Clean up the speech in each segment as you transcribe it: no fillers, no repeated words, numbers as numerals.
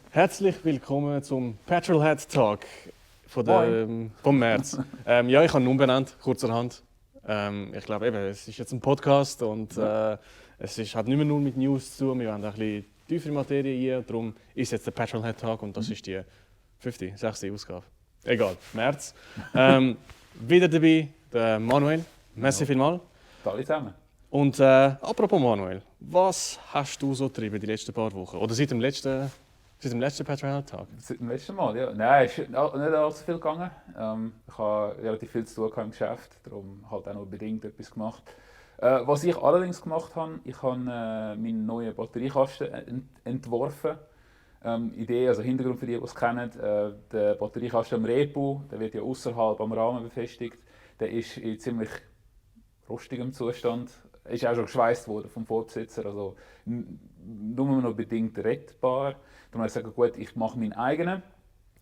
Herzlich willkommen zum Petrolhead Talk vom März. Ja, ich habe ihn umbenannt, kurzerhand. Ich glaube, es ist jetzt ein Podcast und hat nicht mehr nur mit News zu tun. Wir wollen ein bisschen tiefere Materie rein. Darum ist jetzt der Petrolhead Talk und das ist die 6. Ausgabe. Egal, März. Wieder dabei der Manuel. Merci vielmals. Alle zusammen. Und apropos Manuel, was hast du so getrieben die letzten paar Wochen? Oder seit dem letzten Petrolhead-Tag? Seit dem letzten Mal, ja. Nein, es ist nicht allzu viel gegangen. Ich habe relativ viel zu tun im Geschäft, darum halt auch nur bedingt etwas gemacht. Was ich allerdings gemacht habe, ich habe meinen neuen Batteriekasten entworfen. Idee, also Hintergrund für die es kennen, der Batteriekasten am Repo, der wird ja außerhalb am Rahmen befestigt. Der ist in ziemlich rostigem Zustand. Ist auch schon geschweißt worden vom Vorbesitzer, also nur noch bedingt rettbar. Darum habe ich gesagt, gut, ich mache meinen eigenen.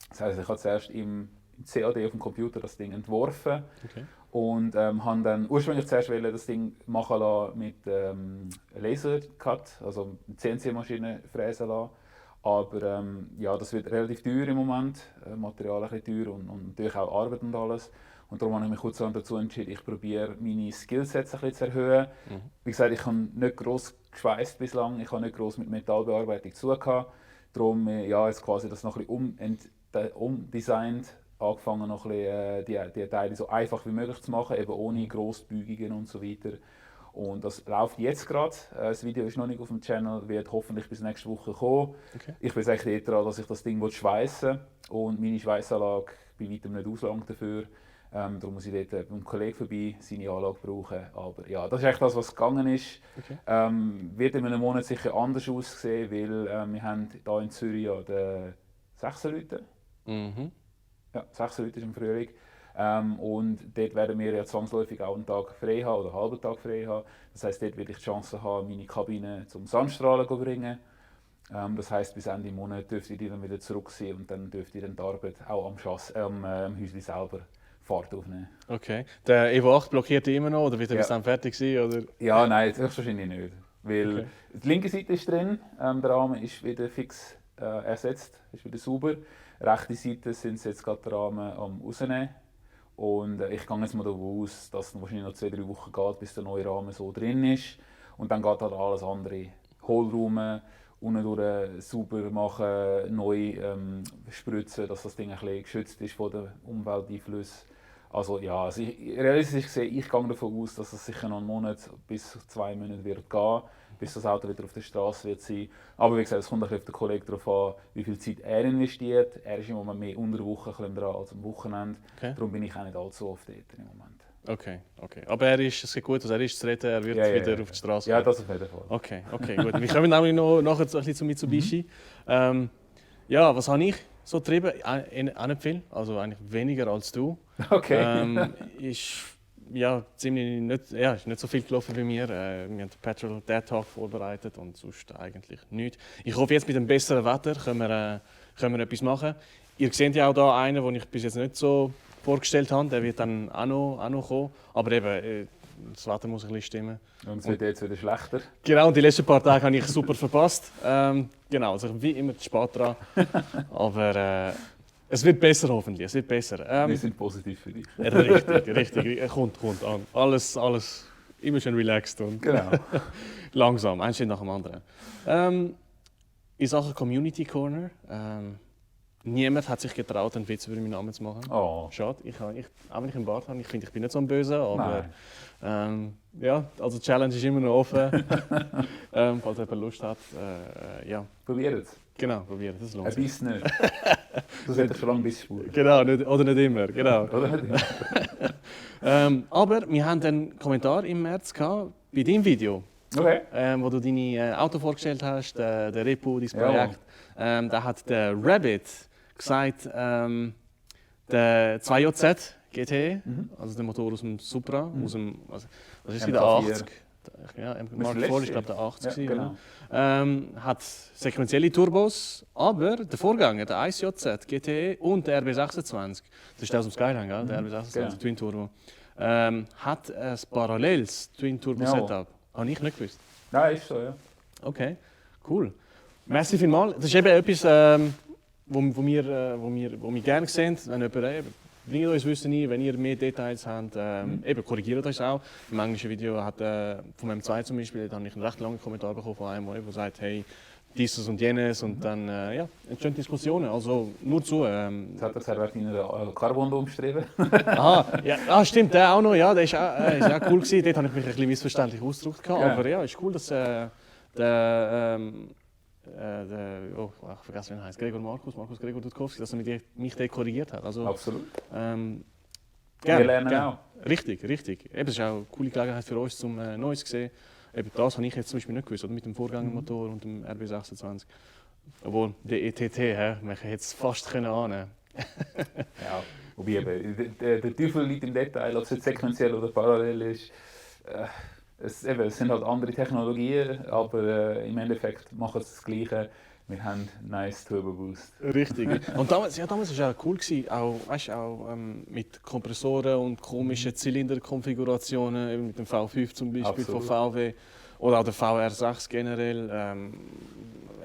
Das heisst, ich habe zuerst im CAD auf dem Computer das Ding entworfen. Okay. Und habe dann ursprünglich zuerst das Ding machen lassen mit Lasercut, also mit CNC-Maschine fräsen lassen. Aber ja, das wird relativ teuer im Moment, Material ein bisschen teuer und natürlich auch Arbeit und alles. Und darum habe ich mich kurz dazu entschieden, ich probiere meine Skillsets ein bisschen zu erhöhen. Wie gesagt, ich habe nicht gross geschweißt bislang, ich habe nicht gross mit Metallbearbeitung zu tun. Darum ja, jetzt quasi das noch ein bisschen umdesignt, angefangen noch ein bisschen, die Teile so einfach wie möglich zu machen, eben ohne Grossbügungen und so weiter. Und das läuft jetzt gerade. Das Video ist noch nicht auf dem Channel, wird hoffentlich bis nächste Woche kommen. Okay. Ich bin eigentlich dran, dass ich das Ding schweissen will und meine Schweissanlage bei weitem nicht auslangt dafür. Darum muss ich dort beim Kollegen vorbei seine Anlage brauchen. Aber ja, das ist echt das, was gegangen ist. Okay. Wird in einem Monat sicher anders aussehen, weil wir haben hier in Zürich ja den 6. Leute. Ja, 6. Leute ist im Frühling. Und dort werden wir ja zwangsläufig auch einen Tag frei haben oder einen halben Tag frei haben. Das heisst, dort werde ich die Chance haben, meine Kabine zum Sandstrahlen zu bringen. Das heisst, bis Ende Monat dürfte ich dann wieder zurück sein und dann dürfte ich dann die Arbeit auch am Häuschen selber Fahrt aufnehmen. Okay. Der Evo 8 blockiert immer noch oder wird er bis dann fertig sein? Oder? Ja, nein, höchstwahrscheinlich nicht. Weil die linke Seite ist drin, der Rahmen ist wieder fix ersetzt, ist wieder sauber. Rechte Seite sind jetzt gerade den Rahmen am rausnehmen. Und ich gehe jetzt mal davon aus, dass es wahrscheinlich noch 2-3 Wochen geht, bis der neue Rahmen so drin ist. Und dann geht halt alles andere. Hohlraum, unten durch sauber machen, neu spritzen, dass das Ding ein bisschen geschützt ist von den Umwelteinflüssen. Also ja, realistisch gesehen, ich gehe davon aus, dass es sicher noch einen Monat bis 2 Monate wird gehen, bis das Auto wieder auf der Straße wird sein. Aber wie gesagt, es kommt ein bisschen auf den Kollegen darauf an, wie viel Zeit er investiert. Er ist im Moment mehr unter der Woche dran als am Wochenende. Okay. Darum bin ich auch nicht allzu oft dort im Moment. Okay. Aber es geht gut, also er ist zu retten, er wird wieder auf die Straße gehen. Ja, das auf jeden Fall. Okay, gut. Wir kommen nämlich noch nachher so ein bisschen zu Mitsubishi. Ja, was habe ich so getrieben? Auch nicht viel, also eigentlich weniger als du. Okay. Ist nicht so viel gelaufen bei mir. Wir haben den Petrol Dad Talk vorbereitet und sonst eigentlich nichts. Ich hoffe, jetzt mit dem besseren Wetter können wir etwas machen. Ihr seht ja auch hier einen, den ich bis jetzt nicht so vorgestellt habe. Der wird dann auch noch kommen. Aber eben, das Wetter muss ein bisschen stimmen. Und es wird jetzt wieder schlechter. Genau, und die letzten paar Tage habe ich super verpasst. Genau, also wie immer zu spät dran. Aber es wird besser hoffentlich, es wird besser. Wir sind positiv für dich. Richtig. Kommt an. Alles immer schön relaxed und genau. langsam, ein Schritt nach dem anderen. In Sachen Community Corner, niemand hat sich getraut, einen Witz über meinen Namen zu machen. Oh. Schade, auch wenn ich einen Bart habe, ich finde, ich bin nicht so ein Böser, aber ja, also die Challenge ist immer noch offen. Falls jemand Lust hat, ja. Probiert es. Genau, probiert es. Ein bisschen nicht. Das hat schon lange bis Spur. Genau, oder nicht immer. Genau. Oder nicht immer. Aber wir haben einen Kommentar im März gehabt, bei deinem Video. Okay. Wo du deine Auto vorgestellt hast, der Repo, dein Projekt. Da hat der Rabbit gesagt, der 2JZ GT, also der Motor aus dem Supra, aus dem, was ist der 80? Ja, Mark IV ist glaube der 80. Ja, genau. Hat sequentielle Turbos, aber der Vorgänger, der 1JZ GT und der RB26, das ist der aus dem Skyline, der RB26 genau. Twin Turbo, hat ein paralleles Twin Turbo Setup. Habe ich nicht gewusst. Nein, ist so, ja. Okay, cool. Merci vielmals. Das ist eben etwas, wo wir gerne sehen. Wenn jemand, bringt uns Wissen ein, wenn ihr mehr Details habt, eben korrigiert uns auch. Im englischen Video hat von meinem 2 zum Beispiel, da habe ich einen recht langen Kommentar bekommen von einem, der sagt, hey, dieses und jenes und dann entstehen Diskussionen. Also nur zu. Jetzt hat er gesagt, er hat in einer Carbon umgeschrieben. Aha, ja, stimmt, der auch noch, ja, der ist auch cool gewesen. Dort habe ich mich ein bisschen missverständlich ausgedrückt. Ja. Aber ja, ist cool, dass ich vergesse, wie er heißt, Markus Gregor Dudkowski, dass er mich dort korrigiert hat. Also, Absolut. Wir lernen auch. Richtig. Eben, es ist auch eine coole Gelegenheit für uns, um Neues zu sehen. Eben das habe ich jetzt zum Beispiel nicht gewusst, oder mit dem Vorgängermotor und dem RB26. Obwohl, der ETT, man hätte es fast ahnen. Ja, wobei eben, der Teufel liegt im Detail, ob es jetzt sequenziell oder parallel ist. Es sind halt andere Technologien, aber im Endeffekt machen sie das Gleiche. Wir haben nice Turbo Boost. Richtig. Und damals war es auch cool, auch mit Kompressoren und komischen Zylinderkonfigurationen, eben mit dem V5 zum Beispiel. Absolut. Von VW oder auch der VR6 generell,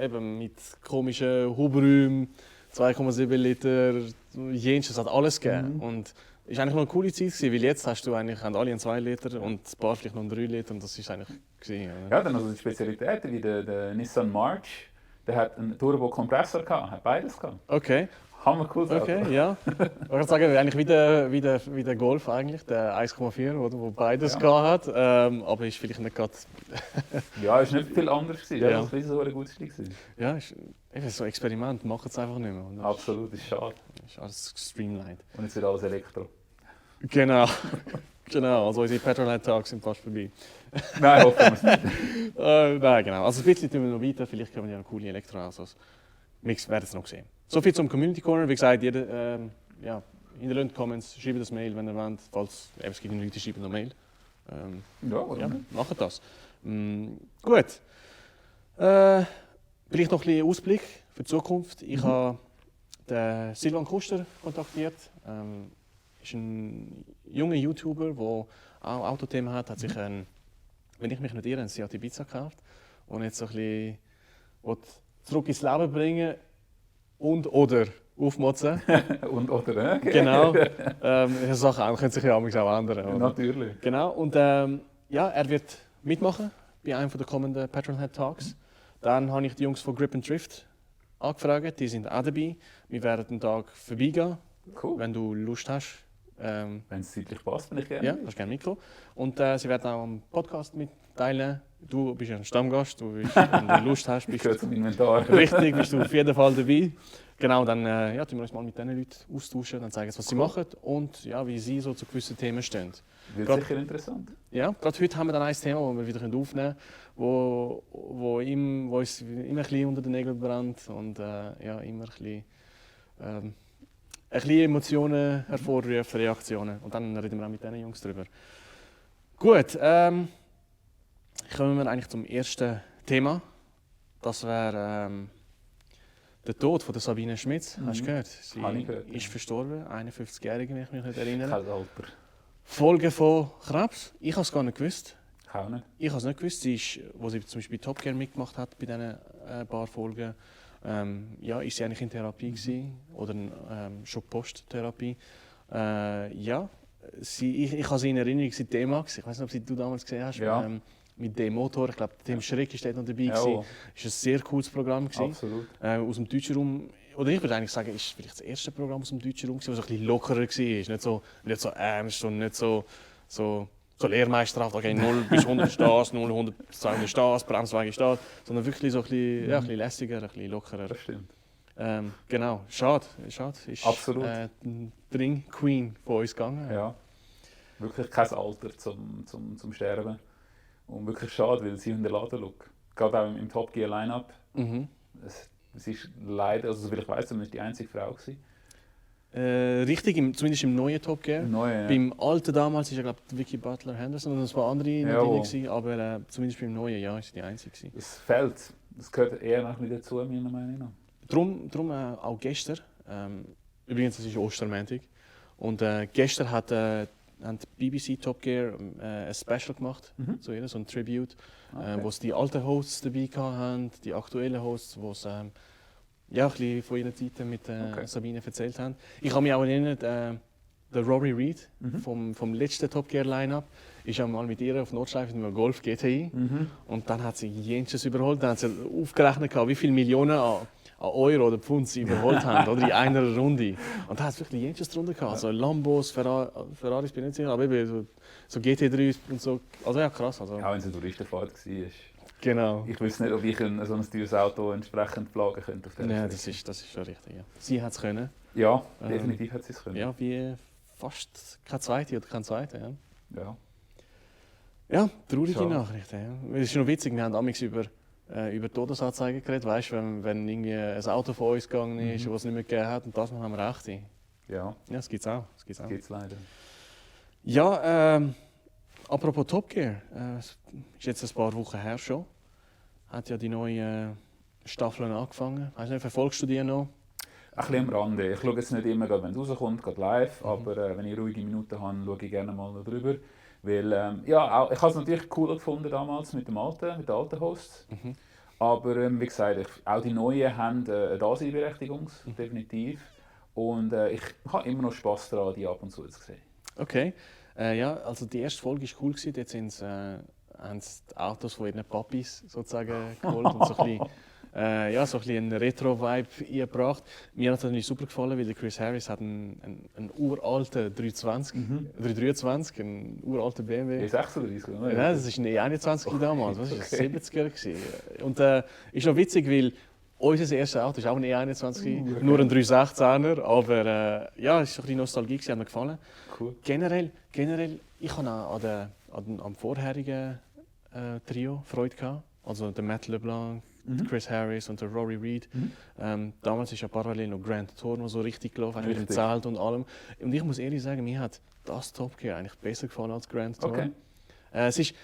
eben mit komischen Hubräumen, 2,7 Liter, jenes hat alles gegeben. Und es war eigentlich noch eine coole Zeit, weil jetzt haben alle einen 2 Liter und ein paar vielleicht noch einen 3 Liter und das ist eigentlich gewesen, ja, dann also die Spezialitäten wie der Nissan March. Der hat einen Turbo-Kompressor gehabt, hat beides gehabt. Okay. Hammer cool. Okay, ja. Ich würde sagen, eigentlich wie der Golf eigentlich, der 1,4, wo beides gehabt hat. Aber ist vielleicht nicht gerade. Ja, ist nicht viel anders gewesen. Ja. Das war so ein gutes Stück. Ja, ist eben so ein Experiment, macht es einfach nicht mehr. Und absolut, ist schade. Ist alles streamlined. Und jetzt wird alles Elektro. Genau. Genau, also unsere Petrolhead-Talks sind fast vorbei. Nein, hoffen wir es nicht. Nein, genau. Also ein bisschen tun wir noch weiter, vielleicht können wir ja coole Elektroautos. Wir werden es noch sehen. Soviel zum Community Corner. Wie gesagt, jeder, hinterlasst Comments, schreibt das Mail, wenn ihr wollt. Falls es gibt Leute, die schreiben noch Mail. Macht das. Gut. Vielleicht noch ein bisschen Ausblick für die Zukunft. Ich habe den Silvan Kuster kontaktiert. Ist ein junger YouTuber, der auch Autothemen hat. Hat sich wenn ich mich nicht irre, einen Seat Ibiza gekauft und jetzt so ein bisschen zurück ins Leben bringen und/oder aufmotzen. und/oder, okay. Genau. Sachen können sich ja auch ändern. Oder? Natürlich. Genau. Und er wird mitmachen bei einem der kommenden Petrolhead Talks. Dann habe ich die Jungs von Grip and Drift angefragt. Die sind auch dabei. Wir werden den Tag vorbeigehen. Cool. Wenn du Lust hast. Wenn es zeitlich passt, bin ich gerne. Ja, kannst gerne mitkommen. Und sie werden auch am Podcast mitteilen. Du bist ja ein Stammgast, wenn du Lust hast. Ich gehöre zum Inventar. Richtig, bist du auf jeden Fall dabei. Genau, dann tun wir uns mal mit diesen Leuten austauschen, dann zeigen, was sie machen und wie sie so zu gewissen Themen stehen. Wird sicher interessant. Ja, gerade heute haben wir dann ein Thema, das wir wieder aufnehmen können, wo uns immer ein bisschen unter den Nägeln brennt und immer ein bisschen Emotionen hervorruft, Reaktionen. Und dann reden wir auch mit diesen Jungs drüber. Gut, kommen wir eigentlich zum ersten Thema. Das wäre der Tod von der Sabine Schmitz. Hast du gehört? Sie ist verstorben, 51-Jährige, wenn ich mich nicht erinnere. Kein Alter. Folge von Krebs. Ich habe es gar nicht gewusst. Auch nicht. Ich habe es nicht gewusst. Sie ist, als sie zum Beispiel Top Gear mitgemacht hat bei diesen paar Folgen, ist sie eigentlich in Therapie gewesen, oder schon Posttherapie. Ich habe sie in Erinnerung, sie D-Max. Ich weiß nicht, ob du damals gesehen hast. Ja. Mit dem Motor. Ich glaube, Tim Schreck ist dort noch dabei. Es Ja. war ein sehr cooles Programm. Absolut. Aus dem deutschen Raum. Oder ich würde eigentlich sagen, es war vielleicht das erste Programm aus dem deutschen Raum, das so ein bisschen lockerer war. Nicht so ernst und nicht so lehrmeisterhaft, okay, 0 bis 100 Stars, 0, 100, 200 Stars, Bremswagen Stars, sondern wirklich so ein bisschen lässiger, ein bisschen lockerer. Das stimmt. Genau, schade. Ist Absolut. Die Ring Queen von uns gegangen. Ja. Wirklich kein Alter zum Sterben. Und wirklich schade, weil sie hinterlassen Look. Gerade auch im Top Gear Line-Up. Es ist leider, also soviel ich weiß, zumindest die einzige Frau gewesen. Richtig, zumindest im neuen Top Gear. Ja. Beim alten damals war glaube ich Vicky Butler Henderson und ein paar andere noch drin, aber zumindest beim neuen Jahr ist sie die einzige. Es fehlt. Das gehört eher noch nicht dazu, meiner Meinung nach. Darum auch gestern. Übrigens, es ist Ostermontag. Und gestern hat haben die BBC Top Gear ein Special gemacht, so ein Tribute, wo sie die alten Hosts dabei haben, die aktuellen Hosts, wo sie ja, ein bisschen von ihren Zeiten mit Sabine erzählt haben. Ich kann mich auch erinnern, der Rory Reid vom letzten Top Gear Line-Up ist einmal mit ihr auf Nordschleife mit einem Golf GTI und dann hat sie jenseits überholt. Dann hat sie aufgerechnet, wie viele Millionen an Euro oder Pfund sie überholt haben, oder in einer Runde. Und da hat es wirklich jenseits drunter gehabt. Also Lambos, Ferraris bin ich nicht sicher, aber eben so GT3 und so. Also ja, krass. Also. Auch wenn es eine Touristenfahrt war. Genau. Ich wüsste nicht, ob ich so ein teures Auto entsprechend plagen könnte. Auf ja, das ist schon richtig. Ja. Sie hat es können. Ja, definitiv hat sie es können. Ja, wie fast kein Zweite oder kein Zweiter. Ja. Ja, traurige Nachricht. Ja. Es ist noch witzig, wir haben damals über Todesanzeigen geredet, weißt, wenn irgendwie ein Auto von uns gegangen ist, was es nicht mehr gegeben hat, und das haben wir recht. Ja, das gibt es auch. Das gibt es leider. Ja, apropos Top Gear, ist jetzt ein paar Wochen her schon. Hat ja die neue Staffeln angefangen. Weißt du, verfolgst du die noch? Ein bisschen am Rande. Ich schaue jetzt nicht immer, wenn es rauskommt, gerade live, aber wenn ich ruhige Minuten habe, schaue ich gerne mal drüber. Weil, ja, ich habe es natürlich cooler gefunden damals mit den alten Hosts. Aber wie gesagt, auch die neuen haben eine Daseinsberechtigung, definitiv. Und ich habe immer noch Spass daran, die ab und zu zu sehen. Okay. Ja, also die erste Folge war cool. Jetzt haben sie die Autos von ihren Papis sozusagen geholt und so ein bisschen einen Retro-Vibe eingebracht. Mir hat es natürlich super gefallen, weil der Chris Harris hat einen uralten 323, einen uralten BMW. E36 oder? Ja, das war ein E21 damals, das war ein 70er. Und ist noch witzig, weil unser erstes Auto ist auch ein E21, nur ein 316er, aber ja, es war ein bisschen Nostalgie, hat mir gefallen. Cool. Generell, ich hatte am vorherigen Trio Freude gehabt, also der Matt LeBlanc, Chris Harris und der Rory Reid. Damals ist ja parallel noch Grand Tour noch so richtig gelaufen, mit dem Zelt und allem. Und ich muss ehrlich sagen, mir hat das Top Gear eigentlich besser gefallen als Grand Tour. Okay. Es ist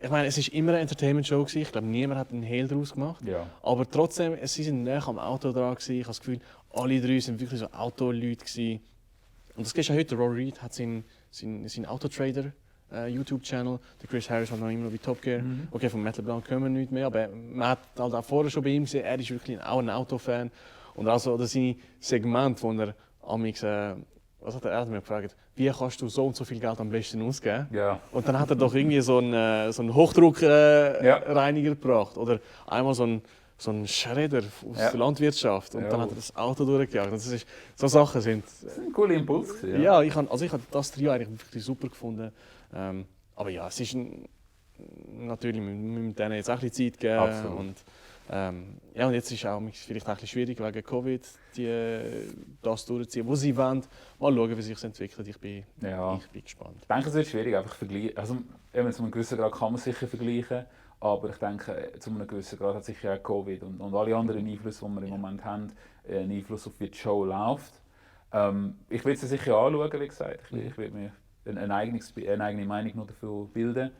immer eine Entertainment-Show gewesen. Ich glaube, niemand hat einen Hehl daraus gemacht. Ja. Aber trotzdem, sie sind näher am Auto dran gewesen. Ich habe das Gefühl, alle drei sind wirklich so Autoleute gewesen. Und das geht ja heute. Rory Reid hat seinen Autotrader YouTube-Channel. Der Chris Harris hat noch immer noch bei Top Gear. Okay, vom Metal Blanc können wir nicht mehr, aber man hat halt auch vorher schon bei ihm gesehen, er ist wirklich auch ein Autofan. Und also seine Segment, wo er amix, was hat er mir gefragt, wie kannst du so und so viel Geld am besten ausgeben? Ja. Und dann hat er doch irgendwie so einen Hochdruckreiniger gebracht oder einmal so einen Schredder aus der Landwirtschaft und dann hat er das Auto durchgejagt. So Sachen sind... Das ist ein cooler Impuls. Ja, ich habe das Trio eigentlich wirklich super gefunden. Aber ja, es ist natürlich, wir müssen denen jetzt auch ein bisschen Zeit geben. Absolut. Und, ja, und jetzt ist es auch vielleicht auch ein bisschen schwierig wegen Covid, das durchzuziehen, was sie wollen. Mal schauen, wie sich das entwickelt. Ich bin gespannt. Ich denke, es wird schwierig, einfach vergleichen. Also, zu einem gewissen Grad kann man sicher vergleichen. Aber ich denke, zu einem gewissen Grad hat sicher auch Covid und alle anderen Einflüsse, die wir im Moment haben, einen Einfluss auf wie die Show läuft. Ich will es sicher anschauen, wie gesagt. Ich will mir eine eigene Meinung noch dafür bilden.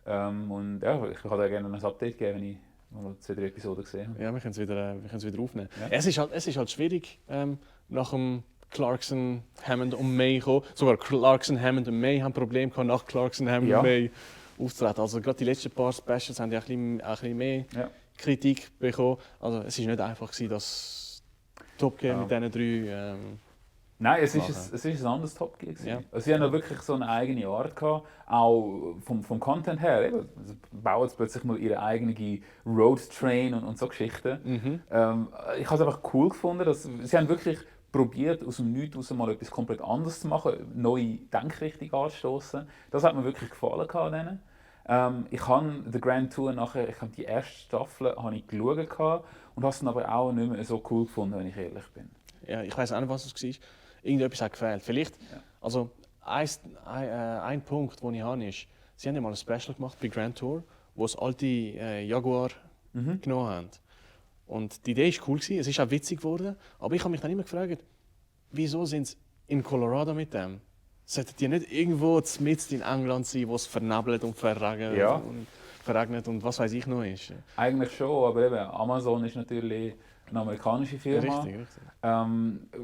Und ja, ich kann dir gerne ein Update geben, wenn ich mal 2-3 Episoden gesehen habe. Ja, wir können es wieder aufnehmen. Ja. Es ist halt schwierig, nach dem Clarkson, Hammond und May kommen. Sogar Clarkson, Hammond und May haben Probleme gehabt, nach Clarkson, Hammond und May aufzutreten. Also gerade die letzten paar Specials haben ja ein bisschen mehr Kritik bekommen. Also es war nicht einfach, das Top Gear mit diesen drei. Nein, es ist ein anderes Top Gear. Ja. Also sie haben ja wirklich so eine eigene Art gehabt, auch vom Content her. Sie bauen jetzt plötzlich mal ihre eigene Road Train und so Geschichten. Ich habe es einfach cool gefunden, dass sie haben wirklich probiert, aus dem Nichts raus mal etwas komplett anderes zu machen, neue Denkrichtung anzustoßen. Das hat mir wirklich gefallen denen. Ich habe die Grand Tour nachher, ich habe die erste Staffel geschaut und habe es dann aber auch nicht mehr so cool gefunden, wenn ich ehrlich bin. Ja, ich weiß auch nicht, was es war. Irgendetwas hat gefehlt. Vielleicht, also ein Punkt, den ich habe, ist, sie haben ja mal ein Special gemacht bei Grand Tour, wo sie alte Jaguar genommen haben. Und die Idee war cool, es ist auch witzig geworden, aber ich habe mich dann immer gefragt, wieso sind sie in Colorado mit dem? Sollten die nicht irgendwo mitten in England sein, wo es vernebelt und verregnet und was weiß ich noch ist? Eigentlich schon, aber eben, Amazon ist natürlich eine amerikanische Firma. Richtig.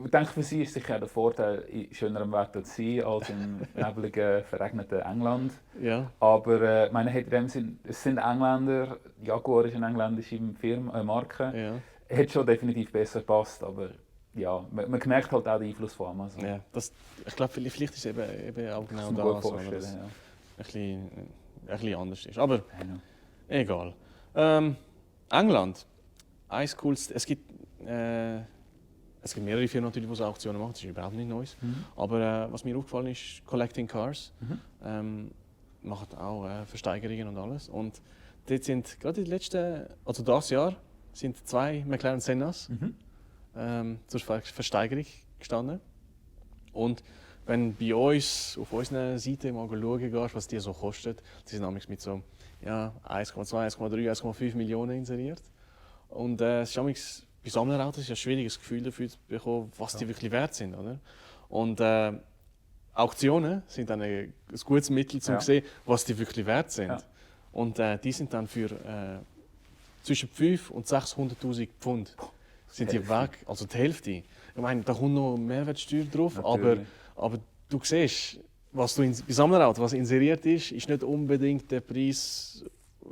Ich denke, für sie ist sicher der Vorteil, in schönerem Wetter zu sein als im nebligen, verregneten England. Ja. Aber meine, in dem Sinn, es sind Engländer, Jaguar ist eine engländische Marke. Ja. Hat schon definitiv besser gepasst, aber ja, man merkt halt auch den Einfluss von Amazon. Ja, ich glaube, vielleicht ist es eben auch genau das. das, Vorstellen, dass ja. ein bisschen anders ist. Aber Genau. egal. England. Es gibt mehrere Firmen, natürlich, die so Auktionen machen, das ist überhaupt nicht Neues. Aber was mir aufgefallen ist, Collecting Cars macht auch Versteigerungen und alles. Und dort sind gerade in den letzten, also dieses Jahr, sind 2 McLaren Sennas zur Versteigerung gestanden. Und wenn bei uns auf unserer Seite mal schauen gehst, was die so kosten, die sind nämlich mit so 1,2, 1,3, 1,5 Millionen inseriert. Und es ist bei Sammlerautos ein schwieriges Gefühl dafür zu bekommen, was die wirklich wert sind. Oder? Und Auktionen sind dann ein gutes Mittel, um zu sehen, was die wirklich wert sind. Ja. Und die sind dann für zwischen 500.000 und 600.000 Pfund sind die weg, also die Hälfte. Ich meine, da kommt noch Mehrwertsteuer drauf, aber du siehst, was bei Sammlerautos, was inseriert ist nicht unbedingt der Preis,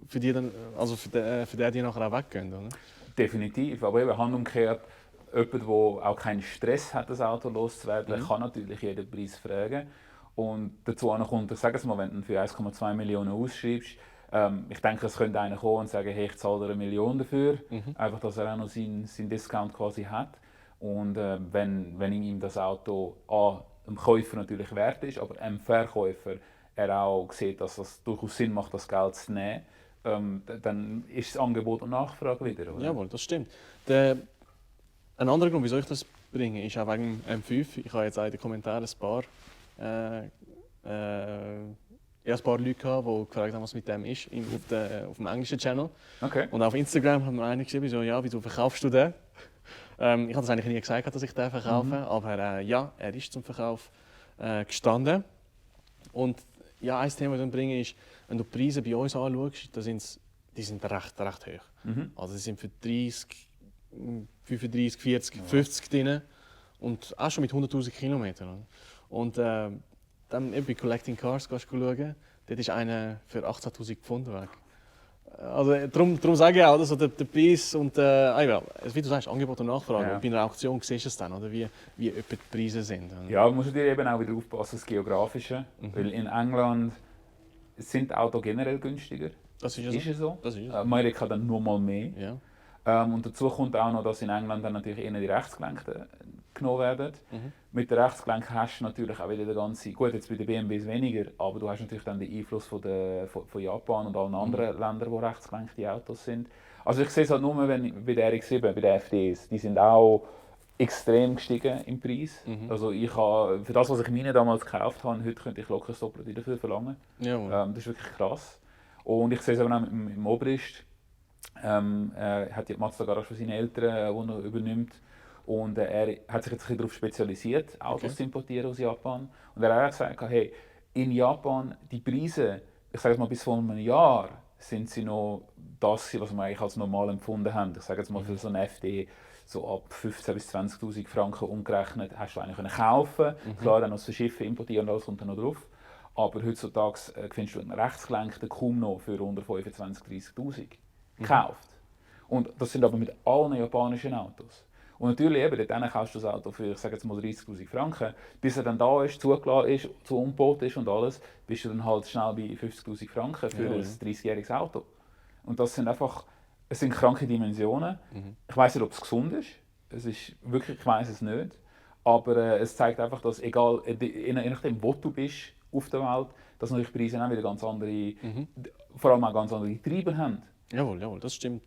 für die dann, also für den die nachher auch weggehen. Oder? Definitiv, aber eben handumgekehrt, jemand, der auch keinen Stress hat, das Auto loszuwerden, kann natürlich jeden Preis fragen. Und dazu kommt, sag es mal, wenn du für 1,2 Millionen ausschreibst, ich denke, es könnte einer kommen und sagen, hey, ich zahle dir 1 Million dafür, einfach, dass er auch noch seinen Discount quasi hat. Und wenn ihm das Auto dem Käufer natürlich wert ist, aber dem Verkäufer er auch sieht, dass es durchaus Sinn macht, das Geld zu nehmen, dann ist das Angebot und Nachfrage wieder. Oder? Jawohl, das stimmt. Ein anderer Grund, wieso ich das bringe, ist auch wegen M5. Ich habe jetzt auch in den Kommentaren ein paar Leute gehabt, die gefragt haben, was mit dem ist, auf dem englischen Channel. Okay. Und auf Instagram haben wir einen geschrieben, so, ja, wieso verkaufst du den? Ich habe das eigentlich nie gesagt, dass ich den verkaufe, aber ja, er ist zum Verkauf gestanden. Und ja, ein Thema, das ich dann bringe, ist, wenn du die Preise bei uns anschaust, die sind recht hoch. Also sie sind für 30, 35, 40, 50 drin und auch schon mit 100'000 Kilometern. Und dann bei Collecting Cars gehst du schauen, dort ist einer für 18'000 Pfund weg. Also darum sage ich auch, also der Preis und wie du sagst, Angebot und Nachfrage. Ja. Und bei einer Auktion siehst du es dann, oder, wie etwa die Preise sind. Ja, du musst dir eben auch wieder aufpassen, das Geografische. Weil in England sind Autos generell günstiger. Das ist es so. Das ist Amerika dann nur mal mehr. Ja. Und dazu kommt auch noch, dass in England dann natürlich eher die Rechtsgelenkten genommen werden. Mit der Rechtsgelenk hast du natürlich auch wieder den ganzen, gut, jetzt bei den BMWs weniger, aber du hast natürlich dann den Einfluss von Japan und allen anderen Ländern, wo rechtsgelenkte Autos sind. Also ich sehe es halt nur, wenn bei der RX-7, bei den FDs, die sind auch extrem gestiegen im Preis. Also ich habe, für das, was ich meine damals gekauft habe, heute könnte ich locker das Doppelte dafür verlangen. Ja. Das ist wirklich krass. Und ich sehe es aber auch im Obrist. Er hat die Mazda Garage für seine Eltern, die er übernimmt. Und er hat sich jetzt ein bisschen darauf spezialisiert, Autos zu importieren aus Japan. Und er hat gesagt, hey, in Japan die Preise, ich sage jetzt mal bis vor einem Jahr, sind sie noch das, was wir eigentlich als normal empfunden haben. Ich sage jetzt mal für so eine FD, so ab 15.000 bis 20.000 Franken umgerechnet, hast du eigentlich kaufen können. Klar, dann aus den Schiffen importieren und alles kommt dann noch drauf. Aber heutzutage findest du einen Rechtsgelenkten kaum noch für unter 25.000, 30.000 gekauft. Und das sind aber mit allen japanischen Autos. Und natürlich, eben, dort kaufst du das Auto für, ich sage jetzt mal 30'000 Franken. Bis er dann da ist, zugelassen ist, zu umgebaut ist und alles, bist du dann halt schnell bei 50'000 Franken für ein 30-jähriges Auto. Und das sind einfach, es sind kranke Dimensionen. Ich weiss nicht, ob es gesund ist. Es ist wirklich, ich weiss es nicht. Aber es zeigt einfach, dass egal, je nachdem, wo du bist auf der Welt, dass natürlich Preise auch wieder ganz andere, vor allem auch ganz andere Treiber haben. Jawohl, das stimmt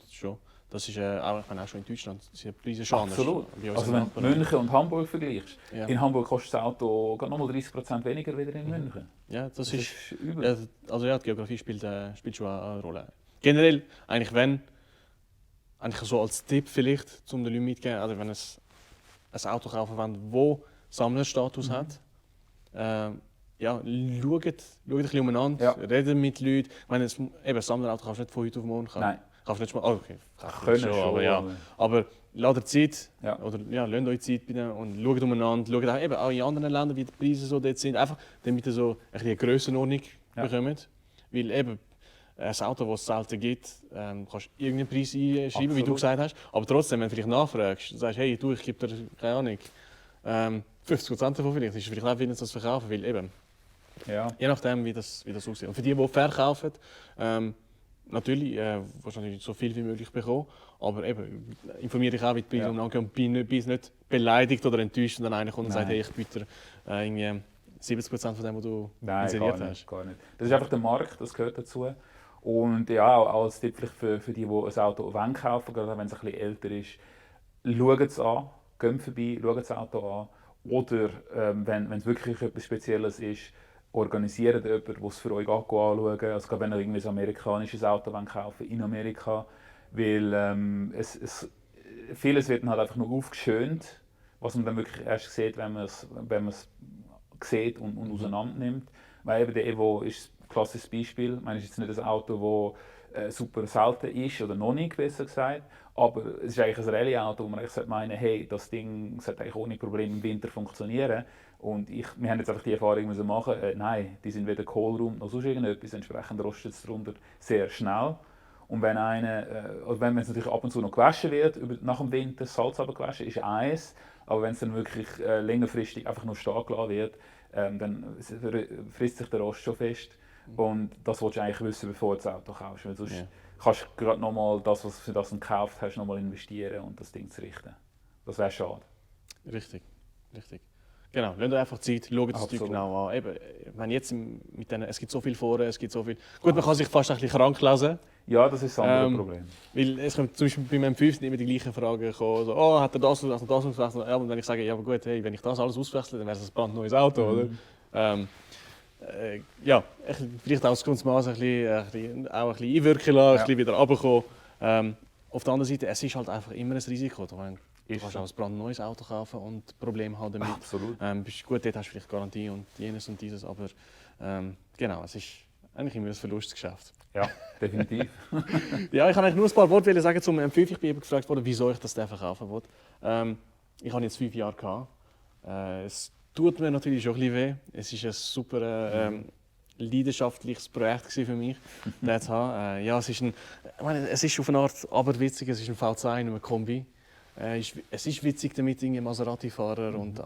schon. Das ist auch schon in Deutschland sind die Preise schon Absolut. anders. Also wenn du München und Hamburg vergleichst, Ja. in Hamburg kostet das Auto noch mal 30% weniger wieder in München. Ja, das ist übel. Ja, also ja, die Geografie spielt schon eine Rolle. Generell, eigentlich so als Tipp vielleicht, um den Leuten mitzugeben, also wenn ein Auto kaufen wollen, das Sammlerstatus hat, schaut ein bisschen umeinander, redet mit Leuten. Ich meine, ein Sammlerauto kannst du nicht von heute auf morgen kaufen. Nein. Kannst du nicht mal, okay, Können schon, schon, aber ja. Aber lasst ihr Zeit, Ja. oder ja, lasst euch Zeit bei denen und schaut umeinander, schaut auch, eben auch in anderen Ländern, wie die Preise so dort sind, einfach damit ihr so eine Grössenordnung bekommt. Weil eben, ein Auto, das es selten gibt, kannst du irgendeinen Preis einschreiben, wie du gesagt hast, aber trotzdem, wenn du vielleicht nachfragst, sagst, hey, du, ich gebe dir, keine Ahnung, 50% davon vielleicht, ist es vielleicht auch wieder das Verkaufen, weil eben, je nachdem, wie das aussieht. Und für die verkaufen, natürlich, willst du natürlich so viel wie möglich bekommen, aber eben, informiere dich auch, wie die Preise umgehen und bin nicht beleidigt oder enttäuscht, und dann einer kommt und sagt, hey, ich biete irgendwie 70% von dem, was du inseriert hast. Gar nicht. Das ist einfach der Markt, das gehört dazu. Und ja, auch als Tipp vielleicht für die ein Auto kaufen, gerade wenn es ein bisschen älter ist, schaut es an, geht vorbei, schaut das Auto an. Oder wenn es wirklich etwas Spezielles ist, organisiert jemanden, der es für euch anschauen. Also gerade wenn ihr irgendwie ein amerikanisches Auto kaufen in Amerika, weil vieles wird dann halt einfach nur aufgeschönt, was man dann wirklich erst sieht, wenn man es sieht und auseinander nimmt. Weil eben der Evo ist ein klassisches Beispiel. Ich meine, es ist jetzt nicht ein Auto, das super selten ist, oder noch nicht, besser gesagt. Aber es ist eigentlich ein Rallye-Auto, wo man eigentlich meinen sollte, hey, das Ding sollte eigentlich ohne Probleme im Winter funktionieren. Und wir haben jetzt einfach die Erfahrung müssen machen, nein, die sind weder Kohlraum noch sonst irgendetwas, entsprechend rostet es darunter sehr schnell. Und wenn wenn es natürlich ab und zu noch gewaschen wird, nach dem Winter Salz gewaschen, ist eins. Aber wenn es dann wirklich längerfristig einfach nur stehen gelassen wird, dann frisst sich der Rost schon fest. Und das willst du eigentlich wissen, bevor du das Auto kaufst. Weil sonst kannst du gerade nochmal das, was du für das gekauft hast, nochmal investieren und das Ding zu richten. Das wäre schade. Richtig. Genau, lasst euch einfach Zeit, schaut das Zeug genau an. Eben, ich meine, jetzt mit denen, es gibt so viel Foren, es gibt so viel... Gut, man kann sich fast ein bisschen krank lesen. Ja, das ist das andere Problem. Weil es kommt zum Beispiel beim M5 sind immer die gleichen Fragen gekommen, so, oh, hat er das und das und das ausgewechselt? Ja, und wenn ich sage, ja aber gut, hey, wenn ich das alles auswechsle, dann wäre es ein brandneues Auto, oder? Ja, vielleicht auch das Kunstmaß auch ein bisschen einwirken lassen, ein bisschen wieder runterkommen. Auf der anderen Seite, es ist halt einfach immer ein Risiko. Du kannst auch ein brandneues Auto kaufen und Probleme haben damit. Absolut. Gut, dort hast du vielleicht Garantie und jenes und dieses, aber genau, es ist eigentlich immer ein Verlustgeschäft. Ja, definitiv. Ja, ich kann eigentlich nur ein paar Worte sagen zum M5. Ich bin eben gefragt worden, wieso ich das verkaufen will. Ich habe jetzt 5 Jahre gehabt. Es tut mir natürlich schon ein bisschen weh. Es ist ein super leidenschaftliches Projekt für mich, das zu haben. Ja, es ist auf eine Art aberwitzig. Es ist ein V2 und ein Kombi. Es ist witzig, damit Maserati-Fahrer und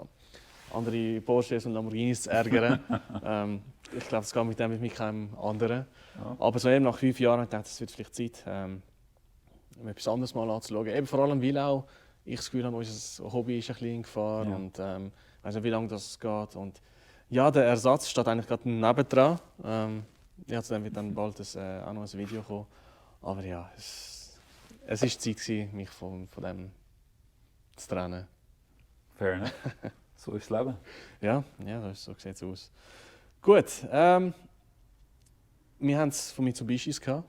andere Porsches und Lamborghinis zu ärgern. Ich glaube, es geht mit keinem anderen. Ja. Aber so eben nach 5 Jahren habe ich gedacht, es wird vielleicht Zeit, etwas anderes mal anzuschauen. Eben vor allem, weil auch ich das Gefühl habe, unser Hobby ist ein bisschen in Gefahr und ich weiß nicht, wie lange das geht. Und ja, der Ersatz steht eigentlich gerade nebendran. Ja, zu dem wird dann bald auch noch ein Video kommen. Aber ja, es war Zeit gewesen, mich von dem zu trennen. Fair enough. So ist das Leben. Ja, so sieht es aus. Gut, wir haben es von Mitsubishis gehabt.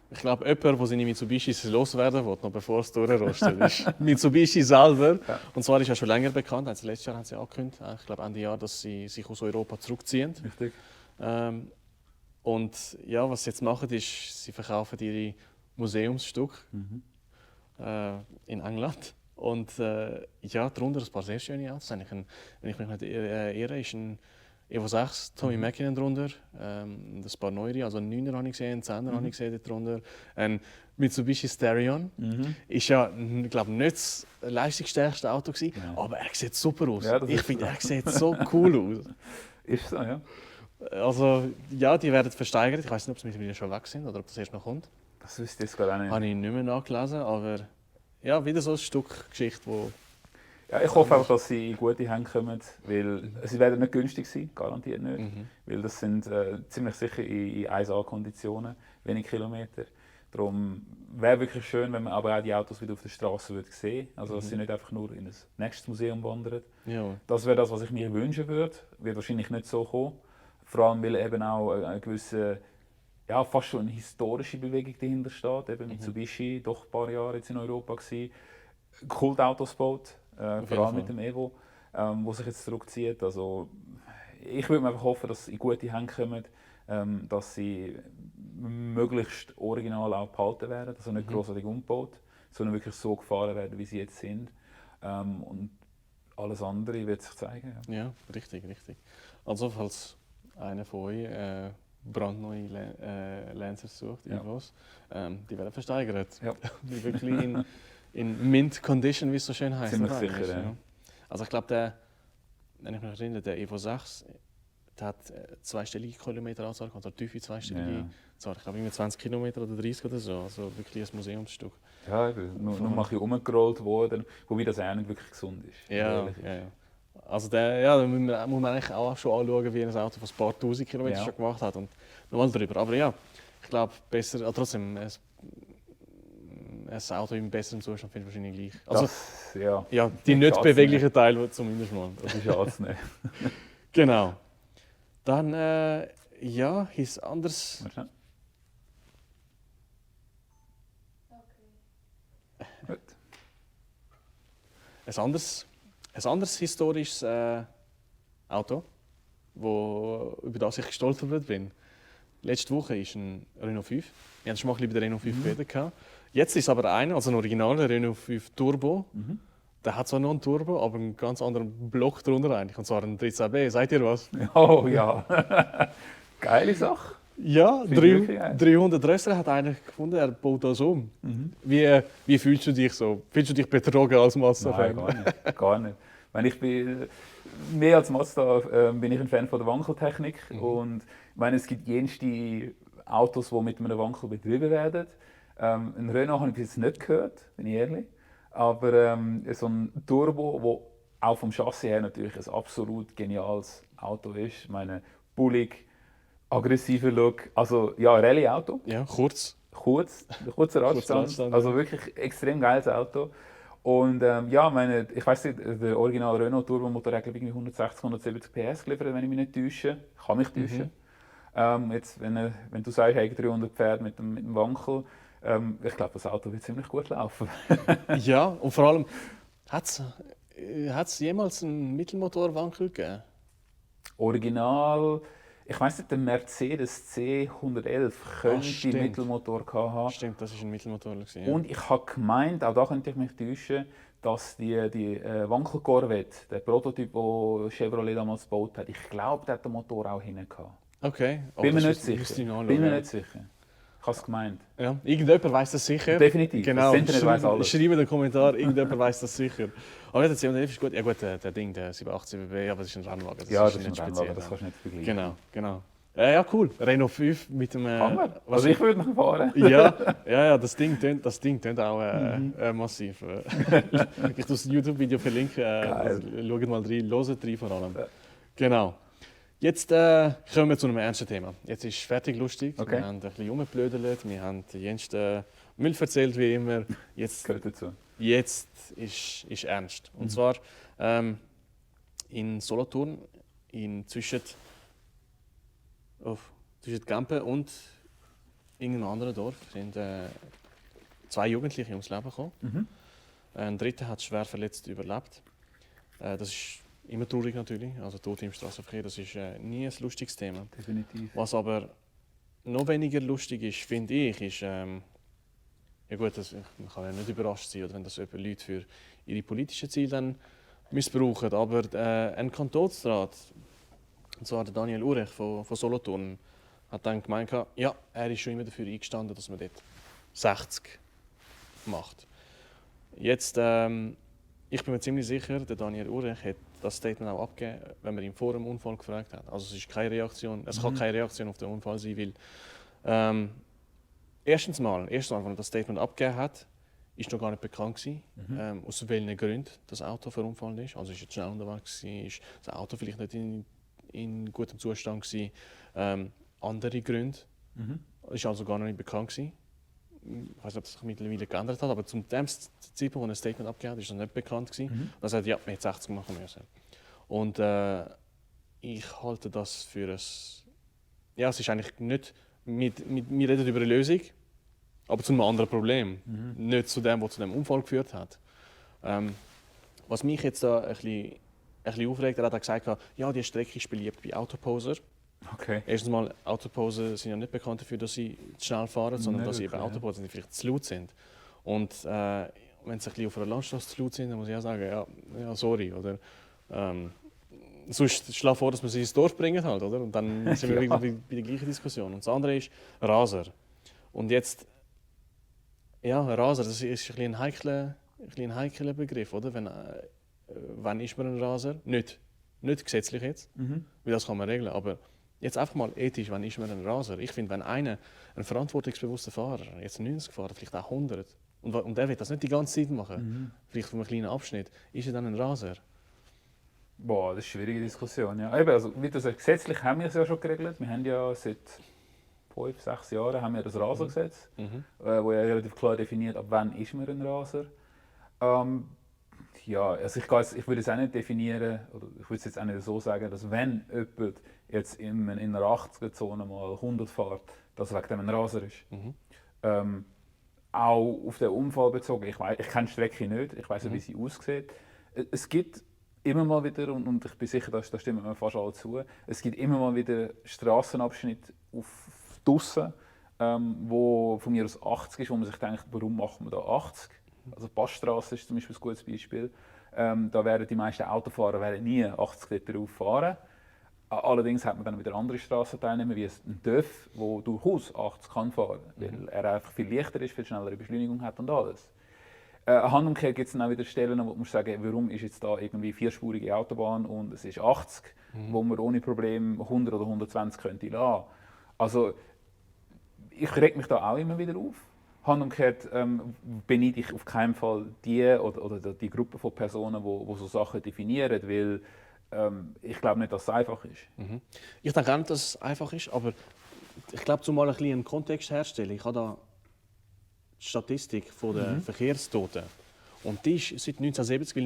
Ich glaube, jemand, der seine Mitsubishis loswerden will, noch bevor es durchrostet, ist Mitsubishi selber. Ja. Und zwar ist ja schon länger bekannt. Also letztes Jahr haben sie angekündigt, ich glaube Ende Jahr, dass sie sich aus Europa zurückziehen. Richtig. Und ja, was sie jetzt machen, ist, sie verkaufen ihre Museumsstücke in England. Und ja, darunter ein paar sehr schöne Autos. Wenn ich mich nicht irre, ist ein Evo 6 Tommy Mäkinen drunter, ein paar neuere, also einen 9er habe ich gesehen, einen 10er habe ich gesehen drunter. Ein Mitsubishi Starion ist ja, glaube ich, nicht das leistungsstärkste Auto gewesen, aber er sieht super aus. Ja, ich finde, er sieht so cool aus. Ist so, ja. Also ja, die werden versteigert. Ich weiß nicht, ob sie mittlerweile schon weg sind oder ob das erst noch kommt. Das wüsste ich jetzt gerade auch nicht. Habe ich nicht mehr nachgelesen, aber ja, wieder so ein Stück Geschichte, wo... Ja, ich hoffe auch, dass sie in gute Hände kommen, weil sie werden nicht günstig sein, garantiert nicht. Weil das sind ziemlich sicher in 1A-Konditionen, wenig Kilometer. Darum wäre wirklich schön, wenn man aber auch die Autos wieder auf der Straße sehen würde. Also dass sie nicht einfach nur in ein nächstes Museum wandern. Ja. Das wäre das, was ich mir wünschen würde. Wird wahrscheinlich nicht so kommen. Vor allem, weil eben auch eine gewisse, ja, fast schon eine historische Bewegung dahinter steht. Eben Mitsubishi, doch ein paar Jahre jetzt in Europa gewesen. Kultautos baut. Vor allem mit dem Evo, wo sich jetzt zurückzieht. Also, ich würde einfach hoffen, dass sie in gute Hände kommen, dass sie möglichst original auch behalten werden, also nicht großartig umgebaut, sondern wirklich so gefahren werden, wie sie jetzt sind. Und alles andere wird sich zeigen. Ja, richtig. Also falls einer von euch brandneue Lancer sucht, irgendwas, die werden versteigert. Ja. Die wirklich in Mint Condition, wie es so schön heißt. Ziemlich sicher, ja. Also ich glaube, wenn ich mich erinnere, der Evo 6, der hat zweistellige Kilometeranzahl, oder tiefe zweistellige Zahl. Ich glaube, irgendwie 20 Kilometer oder 30 oder so. Also wirklich ein Museumsstück. Ja, nur mal ein bisschen umgerollt worden, wobei das auch nicht wirklich gesund ist. Ja. Also da muss man eigentlich auch schon anschauen, wie ein Auto von ein paar tausend Kilometern schon gemacht hat. Und nochmal drüber. Aber ja, ich glaube, besser, trotzdem, ein Auto im besseren Zustand finde ich wahrscheinlich gleich. Also, ja, die nicht beweglichen Teile zumindest mal. Das ist anzunehmen. Genau. Dann, ist anders. Gut. Ein anderes historisches Auto, über das ich gestolpert bin. Letzte Woche ist ein Renault 5. Wir haben schon mal ein bisschen über den Renault 5 geredet. Jetzt ist aber einer, also ein originaler Renault 5 Turbo. Der hat zwar noch einen Turbo, aber einen ganz anderen Block drunter eigentlich. Und zwar ein 13B. Seid ihr was? Oh ja. Geile Sache. Ja, 300 Rösser hat einer gefunden, er baut das um. Wie fühlst du dich so? Fühlst du dich betrogen als Mazda-Fan? Nein, gar nicht. Ich bin mehr als Mazda bin ich ein Fan von der Wankeltechnik. Und ich meine, es gibt jenste Autos, die mit einem Wankel betrieben werden. Ein Renault habe ich bis jetzt nicht gehört, bin ich ehrlich. Aber so ein Turbo, wo auch vom Chassis her natürlich ein absolut geniales Auto ist. Ich meine, bullig, aggressiver Look, also ja, Rallye-Auto. Ja, kurzer Radstand, also wirklich extrem geiles Auto. Und ich weiß nicht, der original Renault Turbomotor hat irgendwie 160, 170 PS geliefert, wenn ich mich nicht täusche. Ich kann mich täuschen. Jetzt, wenn du sagst, hey, 300 Pferde mit dem Wankel, ich glaube, das Auto wird ziemlich gut laufen. Ja, und vor allem, hat es jemals einen Mittelmotorwankel gegeben? Original, ich weiss nicht, der Mercedes C111 könnte Mittelmotor haben. Stimmt, das war ein Mittelmotor. Ja. Und ich habe gemeint, auch da könnte ich mich täuschen, dass die Wankel-Corvette, der Prototyp, den Chevrolet damals gebaut hat, ich glaube, der hat den Motor auch hinten gehabt. Okay. Bin mir nicht sicher. Ich habe es gemeint. Ja, irgendjemand weiss das sicher. Definitiv. Genau. Das Internet weiss alles. Schreibe in den Kommentar, irgendjemand weiss das sicher. Aber der C111 ist gut. Ja gut, der 787B, aber das ist ein Rennwagen. Das ist ein Rennwagen, das kannst du nicht vergleichen. Genau. Ja, cool. Renault 5 mit dem... Also ich würde noch fahren. Ja, das Ding tönt auch massiv. Ich tue das YouTube-Video verlinken. Schaut mal rein, hört rein vor allem. Ja. Genau. Jetzt kommen wir zu einem ernsten Thema. Jetzt ist fertig lustig. Okay. Wir haben ein bisschen rumgeblödelt. Wir haben Jens Müll erzählt, wie immer. Jetzt gehört dazu. Jetzt ist ernst. Und zwar in Solothurn, zwischen Gampen und irgendeinem anderen Dorf, sind 2 Jugendliche ums Leben gekommen. Ein dritter hat schwer verletzt überlebt. Das ist immer traurig natürlich, also Tote im Straßenverkehr, das ist nie ein lustiges Thema. Definitiv. Was aber noch weniger lustig ist, finde ich, ist, ja gut, man kann ja nicht überrascht sein, oder wenn das Leute für ihre politischen Ziele dann missbrauchen, aber ein Kantonsrat, und zwar der Daniel Urech von Solothurn, hat dann gemeint, ja, er ist schon immer dafür eingestanden, dass man dort 60 macht. Jetzt, ich bin mir ziemlich sicher, der Daniel Urech hat das Statement auch abgegeben, wenn man ihn vor dem Unfall gefragt hat. Also es ist keine Reaktion, es kann keine Reaktion auf den Unfall sein, weil erstens mal, als er das Statement abgegeben hat, ist noch gar nicht bekannt gewesen, aus welchen Gründen das Auto verunfallt ist. Also ist jetzt schnell unterwegs gewesen, ist das Auto vielleicht nicht in gutem Zustand gewesen, andere Gründe, ist also gar noch nicht bekannt gewesen. Ich weiß nicht, ob es sich mittlerweile geändert hat, aber zum dem Zeitpunkt, wo ein Statement abgegeben hat, ist das nicht bekannt gewesen. Und er sagt, ja, wir hätten 60 machen müssen. Und ich halte das für ein... Ja, es ist eigentlich nicht... Wir reden über eine Lösung, aber zu einem anderen Problem. Nicht zu dem, was zu dem Unfall geführt hat. Was mich jetzt da ein bisschen aufregt, er hat gesagt, ja, die Strecke ist beliebt bei Autoposer. Okay. Erstens mal, Autoposen sind ja nicht bekannt dafür, dass sie zu schnell fahren, sondern dass sie eben Autoposen sind, die vielleicht zu laut sind. Und wenn sie ein bisschen auf einer Landstraße zu laut sind, dann muss ich auch sagen, ja sorry. Oder, sonst schlage vor, dass wir sie ins Dorf bringen halt, oder? Und dann sind wir wieder bei der gleichen Diskussion. Und das andere ist Raser. Und jetzt, ja, Raser, das ist ein heikler Begriff, oder? Wann ist man ein Raser? Nicht gesetzlich jetzt, weil das kann man regeln, aber jetzt einfach mal ethisch, wann ist man ein Raser? Ich finde, wenn ein verantwortungsbewusster Fahrer, jetzt 90 fährt, vielleicht auch 100, und der will das nicht die ganze Zeit machen, vielleicht von einem kleinen Abschnitt, ist er dann ein Raser? Boah, das ist eine schwierige Diskussion. Ja. Eben, also, wie du sagst, gesetzlich haben wir es ja schon geregelt. Wir haben ja seit 5-6 Jahren haben wir das Rasergesetz, wo ja relativ klar definiert, ab wann ist man ein Raser. Ja, also ich würde es auch nicht definieren, oder ich würde es jetzt auch nicht so sagen, dass wenn jemand jetzt in einer 80er-Zone mal 100 fährt, dass er wegen dem ein Raser ist. Auch auf den Unfall bezogen, ich kenne die Strecke nicht, ich weiß nicht, wie sie aussieht. Es gibt immer mal wieder, und ich bin sicher, da stimmen mir fast alle zu, es gibt immer mal wieder Strassenabschnitte auf draussen, wo von mir aus 80 ist, wo man sich denkt, warum machen wir da 80? Also die Passstrasse ist zum Beispiel ein gutes Beispiel. Da werden die meisten Autofahrer nie 80 dort drauf fahren. Allerdings hat man dann wieder andere Strassenteilnehmer, wie ein Dörf, wo durchaus 80 kann fahren, weil er einfach viel leichter ist, viel schnellere Beschleunigung hat und alles. Handumgekehrt gibt es dann auch wieder Stellen, wo man sagen, warum ist jetzt da irgendwie 4-spurige Autobahn und es ist 80, wo man ohne Probleme 100 oder 120 könnte lassen. Also ich reg mich da auch immer wieder auf. Handumgekehrt beneide ich auf keinen Fall die oder die Gruppe von Personen, die so Sachen definieren, weil ich glaube nicht, dass es einfach ist. Ich denke auch nicht, dass es einfach ist, aber ich glaube, um mal ein bisschen einen Kontext herzustellen, ich habe da die Statistik der Verkehrstoten und die ist seit 1970, weil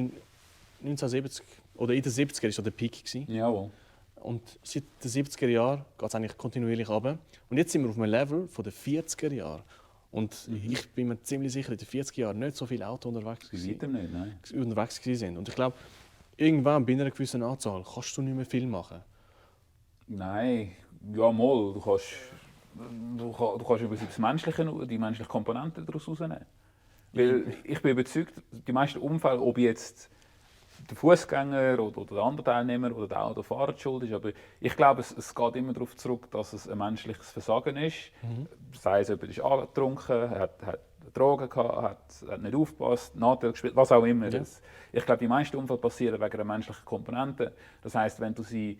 1970 oder in den 70er war der Peak gewesen. Jawohl. Und seit den 70er Jahren geht es eigentlich kontinuierlich runter. Und jetzt sind wir auf einem Level von den 40er Jahren. Und ich bin mir ziemlich sicher, in den 40er Jahren nicht so viele Autos unterwegs waren. Und ich glaube, irgendwann bei einer gewissen Anzahl kannst du nicht mehr viel machen. Nein, ja mal. Du kannst über das Menschliche, die menschliche Komponente daraus rausnehmen. Weil ich bin überzeugt, die meisten Unfälle, ob jetzt der Fußgänger oder der andere Teilnehmer oder der Autofahrer die schuld ist, aber ich glaube, es geht immer darauf zurück, dass es ein menschliches Versagen ist. Sei es, jemand ist angetrunken, hat Drogen gehabt, hat nicht aufgepasst, Nachteil gespielt, was auch immer. Ja. Ich glaube, die meisten Unfälle passieren wegen einer menschlichen Komponente. Das heisst, wenn du sie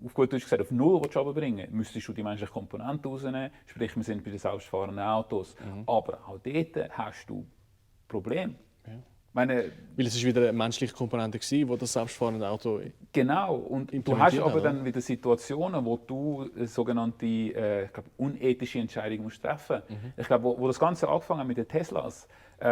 auf gut Deutsch gesagt auf Null runterbringen willst, müsstest du die menschliche Komponente rausnehmen. Sprich, wir sind bei den selbstfahrenden Autos. Aber auch dort hast du Probleme. Ja. Weil es wieder eine menschliche Komponente war, die das selbstfahrende Auto. Genau. Und du hast aber dann wieder Situationen, wo du sogenannte unethische Entscheidungen musst treffen musst. Ich glaube, wo das Ganze angefangen hat mit den Teslas, ist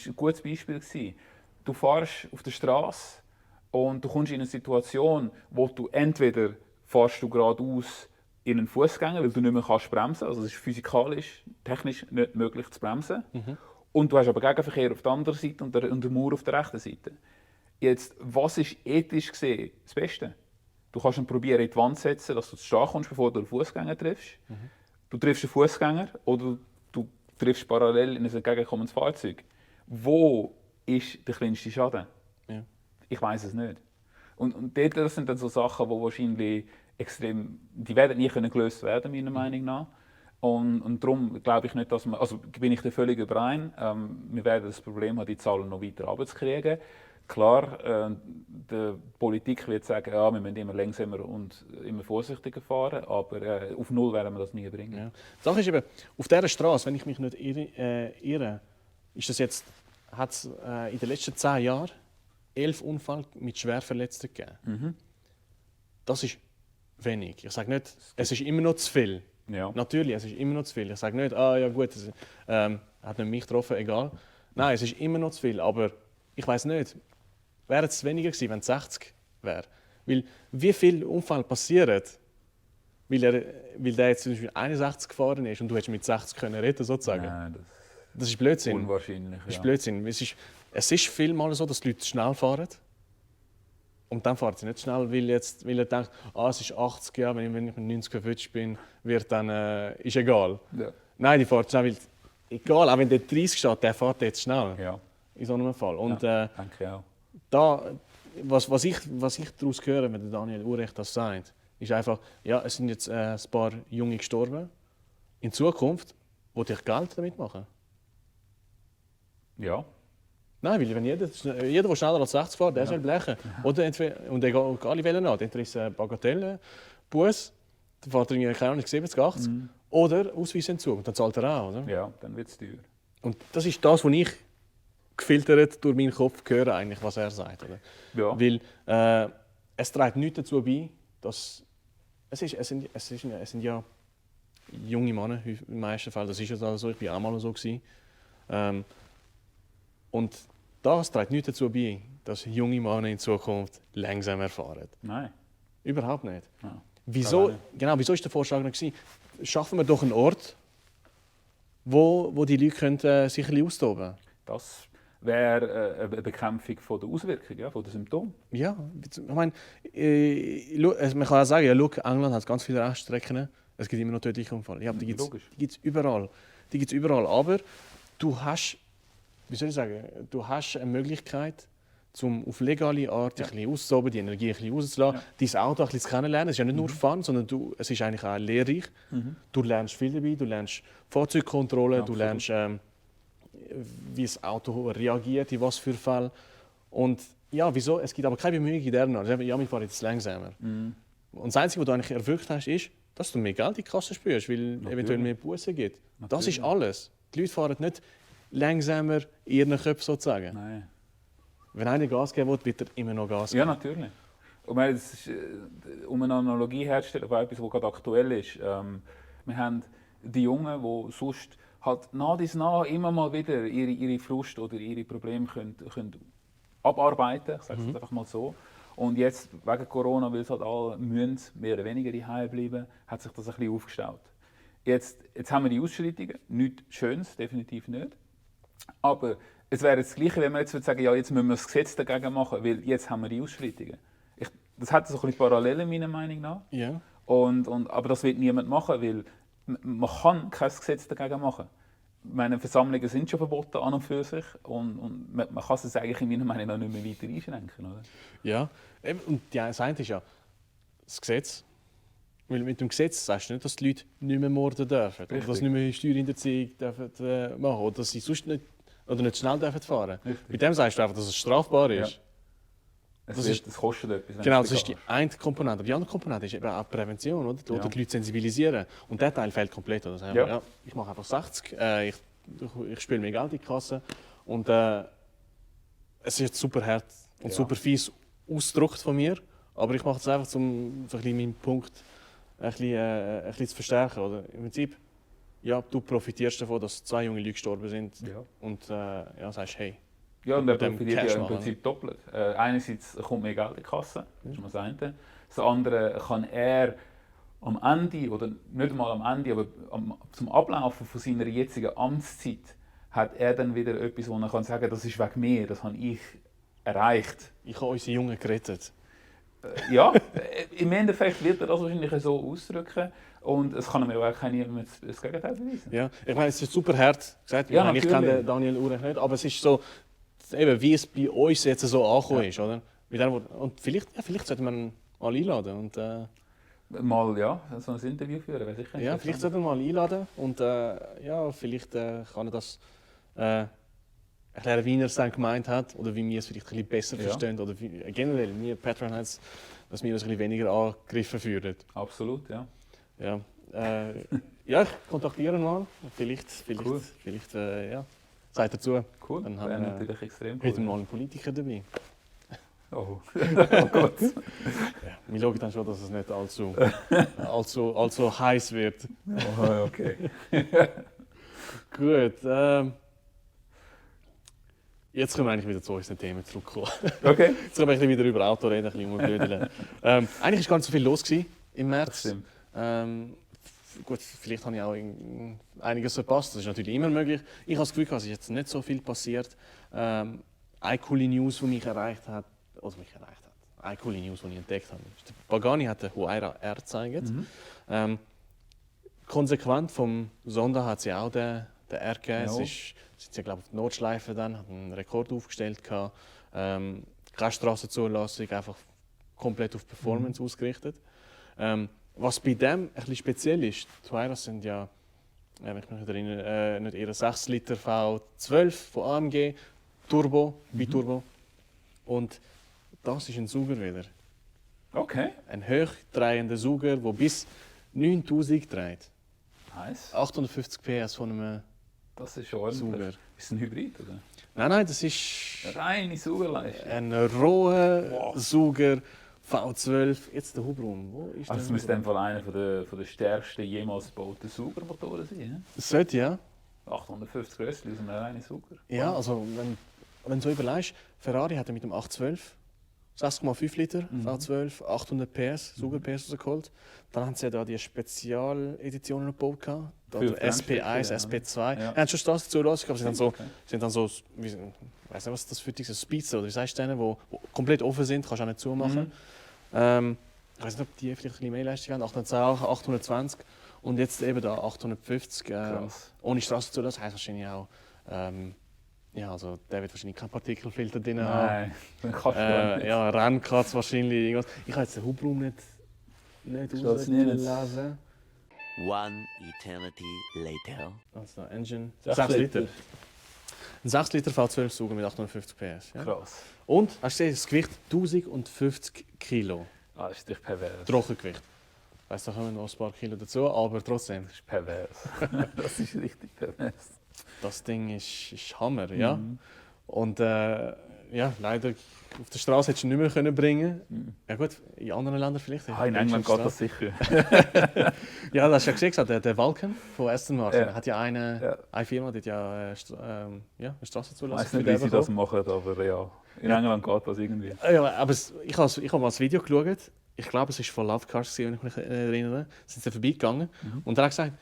ein gutes Beispiel gewesen. Du fährst auf der Straße und du kommst in eine Situation, wo du entweder fährst du geradeaus in einen Fußgänger, weil du nicht mehr bremsen kannst. Also es ist physikalisch, technisch nicht möglich zu bremsen. Und du hast aber Gegenverkehr auf der anderen Seite und eine Mauer auf der rechten Seite. Jetzt, was ist ethisch gesehen das Beste? Du kannst ihn probieren, in die Wand zu setzen, dass du zu stehen kommst, bevor du einen Fußgänger triffst. Du triffst einen Fußgänger oder du triffst parallel in ein entgegenkommendes Fahrzeug. Wo ist der kleinste Schaden? Ja. Ich weiß es nicht. Und das sind dann so Sachen, die wahrscheinlich extrem, die werden nie gelöst werden, meiner Meinung nach. Und darum glaube ich nicht, dass man, also bin ich da völlig überein, wir werden das Problem haben, die Zahlen noch weiter runterzukriegen. Klar, die Politik wird sagen, ja, wir müssen immer langsamer und immer vorsichtiger fahren, aber auf Null werden wir das nie bringen. Ja. Die Sache ist eben, auf dieser Straße, wenn ich mich nicht irre, ist das jetzt, hat es in den letzten 10 Jahren 11 Unfälle mit Schwerverletzten gegeben. Das ist wenig. Ich sage nicht, es ist immer noch zu viel. Ja. Natürlich, es ist immer noch zu viel. Ich sage nicht, ja gut, es hat nicht mich getroffen, egal. Nein, es ist immer noch zu viel, aber ich weiß nicht, wäre es weniger gewesen, wenn es 60 wäre. Weil wie viele Unfälle passieren, weil der jetzt zum Beispiel 61 gefahren ist und du hättest mit 60 können retten, sozusagen. Nein, das ist Blödsinn. Unwahrscheinlich. Das ist Blödsinn. Es ist vielmal so, dass die Leute schnell fahren Und dann fährt sie nicht schnell, weil er denkt, es ist 80, ja, wenn ich mit 90 verwünscht bin, dann ist egal. Ja. Nein, die fährt schnell, weil egal, auch wenn der 30 steht, der fährt jetzt schnell. Ja. In so einem Fall. Und Denke ich auch. was ich daraus höre, wenn der Daniel Urecht das sagt, ist einfach, ja, es sind jetzt ein paar Junge gestorben. In Zukunft will ich Geld damit machen. Ja. Nein, weil wenn jeder, der schneller als 60 fährt, der soll blechen. Oder und alle wählen an. Entweder ist es ein Bagatellenbuß, dann fährt er irgendwie, keine Ahnung, 70, 80. Oder Ausweisentzug, und dann zahlt er auch. Oder? Ja, dann wird es teuer. Und das ist das, was ich gefiltert durch meinen Kopf höre, eigentlich, was er sagt. Oder? Ja. Weil es trägt nichts dazu bei, dass es sind ja junge Männer in den meisten Fällen. Das ist ja so, ich war auch mal so. Und das trägt nichts dazu bei, dass junge Männer in Zukunft langsamer fahren. Nein. Überhaupt nicht. Ja. Wieso ist der Vorschlag noch gewesen? Schaffen wir doch einen Ort, wo die Leute können, sich ein bisschen austoben können. Das wäre eine Bekämpfung von der Auswirkungen, ja, von den Symptomen. Ja, ich meine, man kann auch sagen, ja, schau, England hat ganz viele Raststrecken, es gibt immer noch tödliche Unfälle. Ja, die gibt es überall. Die gibt's überall. Aber du hast, wie soll ich sagen, du hast eine Möglichkeit, um auf legale Art ein bisschen auszutoben, die Energie ein bisschen rauszulassen, dein Auto ein bisschen kennenlernen. Es ist ja nicht nur Fun, sondern es ist eigentlich auch lehrreich. Du lernst viel dabei, du lernst Fahrzeugkontrolle, du lernst, wie das Auto reagiert, in was für Fällen. Und ja, wieso? Es gibt aber keine Bemühungen in der Art. Ja, wir fahren jetzt langsamer. Und das Einzige, was du eigentlich erwirkt hast, ist, dass du mehr Geld in die Kasse spürst, weil eventuell mehr Bussen gibt. Das ist alles. Die Leute fahren nicht langsamer in ihren Köpfen sozusagen. Nein. Wenn einer Gas geben will, wird er immer noch Gas geben. Ja, natürlich. Und das ist, um eine Analogie herzustellen, auf etwas, was gerade aktuell ist. Wir haben die Jungen, die sonst halt nach immer mal wieder ihre Frust oder ihre Probleme können abarbeiten. Ich sage es einfach mal so. Und jetzt, wegen Corona, weil es halt alle müssen, mehr oder weniger daheim bleiben, hat sich das ein bisschen aufgestaut. Jetzt haben wir die Ausschreitungen. Nichts Schönes, definitiv nicht. Aber es wäre das Gleiche, wenn wir jetzt sagen, ja, jetzt müssen wir das Gesetz dagegen machen, weil jetzt haben wir die Ausschreitungen. Das hat so ein bisschen Parallelen, meiner Meinung nach. Ja. Aber das wird niemand machen, weil man kann kein Gesetz dagegen machen. Meine Versammlungen sind schon verboten an und für sich und man kann es eigentlich in meiner Meinung nach nicht mehr weiter einschränken. Oder? Ja, und das eine ist ja das Gesetz. Weil mit dem Gesetz sagst du nicht, dass die Leute nicht mehr morden dürfen. Oder dass sie nicht mehr Steuerhinterziehung dürfen machen oder dass sie sonst nicht, oder nicht schnell dürfen fahren. Richtig. Mit dem sagst du einfach, dass es strafbar ist. Ja. Das kostet etwas. Genau, das ist die eine Komponente. Aber die andere Komponente ist eben auch Prävention, oder? Oder die Leute sensibilisieren. Und der Teil fehlt komplett. Oder? Also, ja, ich mache einfach 60, ich spiele mir Geld in die Kasse. Und es ist jetzt super hart und super fies ausgedrückt von mir. Aber ich mache es einfach, um so ein bisschen meinen Punkt ein bisschen zu verstärken. Oder? Im Prinzip, ja, du profitierst davon, dass 2 junge Leute gestorben sind. Ja. Und sagst, hey. Ja, und er profitiert ja im Prinzip doppelt. Einerseits kommt mehr Geld in die Kasse, das ist das eine. Das andere kann er am Ende, oder nicht einmal am Ende, aber zum Ablaufen von seiner jetzigen Amtszeit, hat er dann wieder etwas, wo er kann sagen, das ist wegen mir, das habe ich erreicht. Ich habe unsere Jungen gerettet. Ja, im Endeffekt wird er das wahrscheinlich so ausdrücken. Und es kann mir auch niemand das Gegenteil beweisen. Ja, ich meine, es ist super hart gesagt. Ja, ich kenne Daniel Urecht nicht, aber es ist so, eben, wie es bei uns jetzt so angekommen ist. Oder? Und vielleicht sollte man mal einladen. Und, mal so ein Interview führen, wäre sicher. Ja, vielleicht sollte man mal einladen. Und vielleicht kann er das erklären, wie er es dann gemeint hat. Oder wie wir es vielleicht ein bisschen besser verstehen. Oder generell, wir Patronheads, dass wir uns ein bisschen weniger angegriffen fühlen. Absolut, ja. Ja, ich kontaktiere ihn mal. Vielleicht sagt er zu. Cool, dann wäre natürlich extrem cool. Hätten wir mal einen Politiker dabei. Oh, oh Gott. Ja, wir schauen dann schon, dass es nicht allzu heiß wird. Oh, okay. Gut. Jetzt können wir eigentlich wieder zu unseren Themen zurückkommen. Okay. Jetzt können wir wieder über Auto reden, ein bisschen umblödeln. Eigentlich war gar nicht so viel los im März. Das stimmt. Gut, vielleicht habe ich auch einiges verpasst. Das ist natürlich immer möglich. Ich habe das Gefühl, es ist jetzt nicht so viel passiert. Eine coole News, die mich erreicht hat. eine coole News, die ich entdeckt habe. Der Pagani hat den Huayra R gezeigt. Konsequent vom Sonda hat sie auch den R gegeben. Ja. Sind sie, glaube ich, auf die Nordschleife dann, hat einen Rekord aufgestellt. Keine Strassenzulassung, einfach komplett auf Performance ausgerichtet. Was bei dem ein bisschen speziell ist, die Huayras sind ja, wenn ich mich erinnere, nicht eher 6 Liter V12 von AMG, Turbo, Biturbo. Und das ist ein Sauger wieder. Okay. Ein hochdrehender Sauger, der bis 9000 dreht. Nice. 850 PS von einem Das ist ordentlich. Sauger. Ist es ein Hybrid, oder? Nein, das ist Reine Saugerleistung. ein roher Sauger V12. Jetzt der Hubraum. Wo ist Also das der müsste in dem Fall einer von der stärksten jemals gebauten Saugermotoren sein. He? Das sollte ja. 850 Rössli aus einem reinen Sauger. Ja, also wenn du so überlegst, Ferrari hat mit dem 812 6,5 Liter V12, 800 PS, Sauger-PS rausgeholt. Dann haben sie ja da die Spezialeditionen gebaut. Da Für der SP1, ja. SP2. Ja. Ja, haben schon Straßen zulassen, aber sie Okay. sind dann so, wie, ich weiß nicht, was das für dich ist, Speedster oder wie sagst du denen, die komplett offen sind, kannst du auch nicht zumachen. Ich weiß nicht, ob die vielleicht ein bisschen mehr Leistung haben, 810, 820 und jetzt eben da 850 Krass. ohne Straßenzulassung, heisst wahrscheinlich auch, ja, also der wird wahrscheinlich keinen Partikelfilter drin haben. Nein, dann kannst du gar nicht. Ja, Rennkatz wahrscheinlich irgendwas. Ich habe jetzt den Hubraum nicht Steht's nirgends? rausgelesen. One eternity later. Also Engine 6 6 Liter. Liter. Ein 6 Liter V12 Sauger mit 850 PS. Ja. Krass. Und, hast du gesehen, das Gewicht 1050 Kilo. Ah, das ist doch pervers. Trockengewicht. Weißt du, da kommen noch ein paar Kilo dazu, aber trotzdem, Das ist pervers. Das ist richtig pervers. das Ding ist Hammer, ja. Und ja, leider auf der Straße hättest du ihn nicht mehr können bringen. Ja gut, in anderen Ländern vielleicht. Ah, in England geht das sicher. Ja, das hast du ja gesehen, der Vulcan von Aston Martin Ja. hat ja eine Firma, die hat ja, eine Ich Straßenzulassung weiß nicht, wie sie das machen, aber ja. In England geht das irgendwie. Ja, aber ich habe mal das Video geschaut. Ich glaube, es war von Love Cars, wenn ich mich erinnere. Sind sie vorbeigegangen. Und er hat gesagt,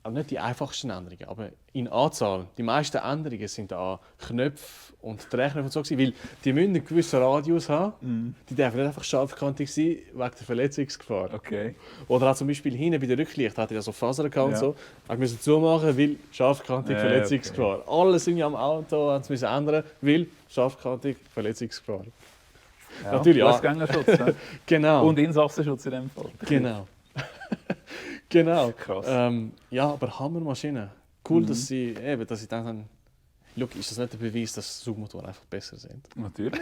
also nicht die einfachsten Änderungen, aber in Anzahl. Die meisten Änderungen sind an Knöpfe und Drehknöpfe und so gewesen, weil die müssen einen gewissen Radius haben. Die dürfen nicht einfach scharfkantig sein wegen der Verletzungsgefahr. Okay. Oder auch zum Beispiel hinten bei der Rücklicht hat er ja so Fasern gehabt und Ja. so. Er musste zumachen, weil scharfkantig Ja, Verletzungsgefahr. Alles irgendwie am Auto haben sie müssen ändern, weil scharfkantig Verletzungsgefahr. Ja, Natürlich, ja. Fußgängerschutz. Ne? Genau. Und Insassenschutz in dem Fall. Genau. Genau. Krass. Ja, aber Hammermaschine. Cool, dass sie dann. Schau, ist das nicht der Beweis, dass Zugmotoren einfach besser sind? Natürlich.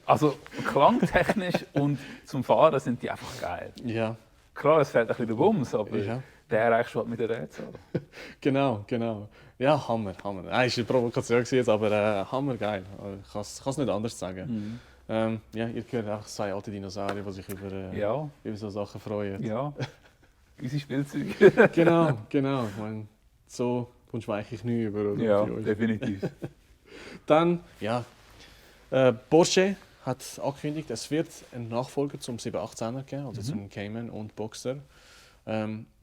Also klangtechnisch und zum Fahren sind die einfach geil. Ja, Klar, es fehlt ein bisschen der Bums, aber Ja. der erreichst du halt mit der Rätsel. genau. Ja, Hammer. Nein, ist eine Provokation gewesen jetzt, aber hammergeil. Ich kann es nicht anders sagen. Ja, ihr hört auch zwei alte Dinosaurier, die sich Ja, über so Sachen freuen. ja. Unsere Spielzeuge. Genau. Ich meine, so kommst du eigentlich nie über. Oder? Ja, Bei uns. definitiv. Dann, ja, Porsche hat angekündigt, es wird einen Nachfolger zum 718er geben, also zum Cayman und Boxster.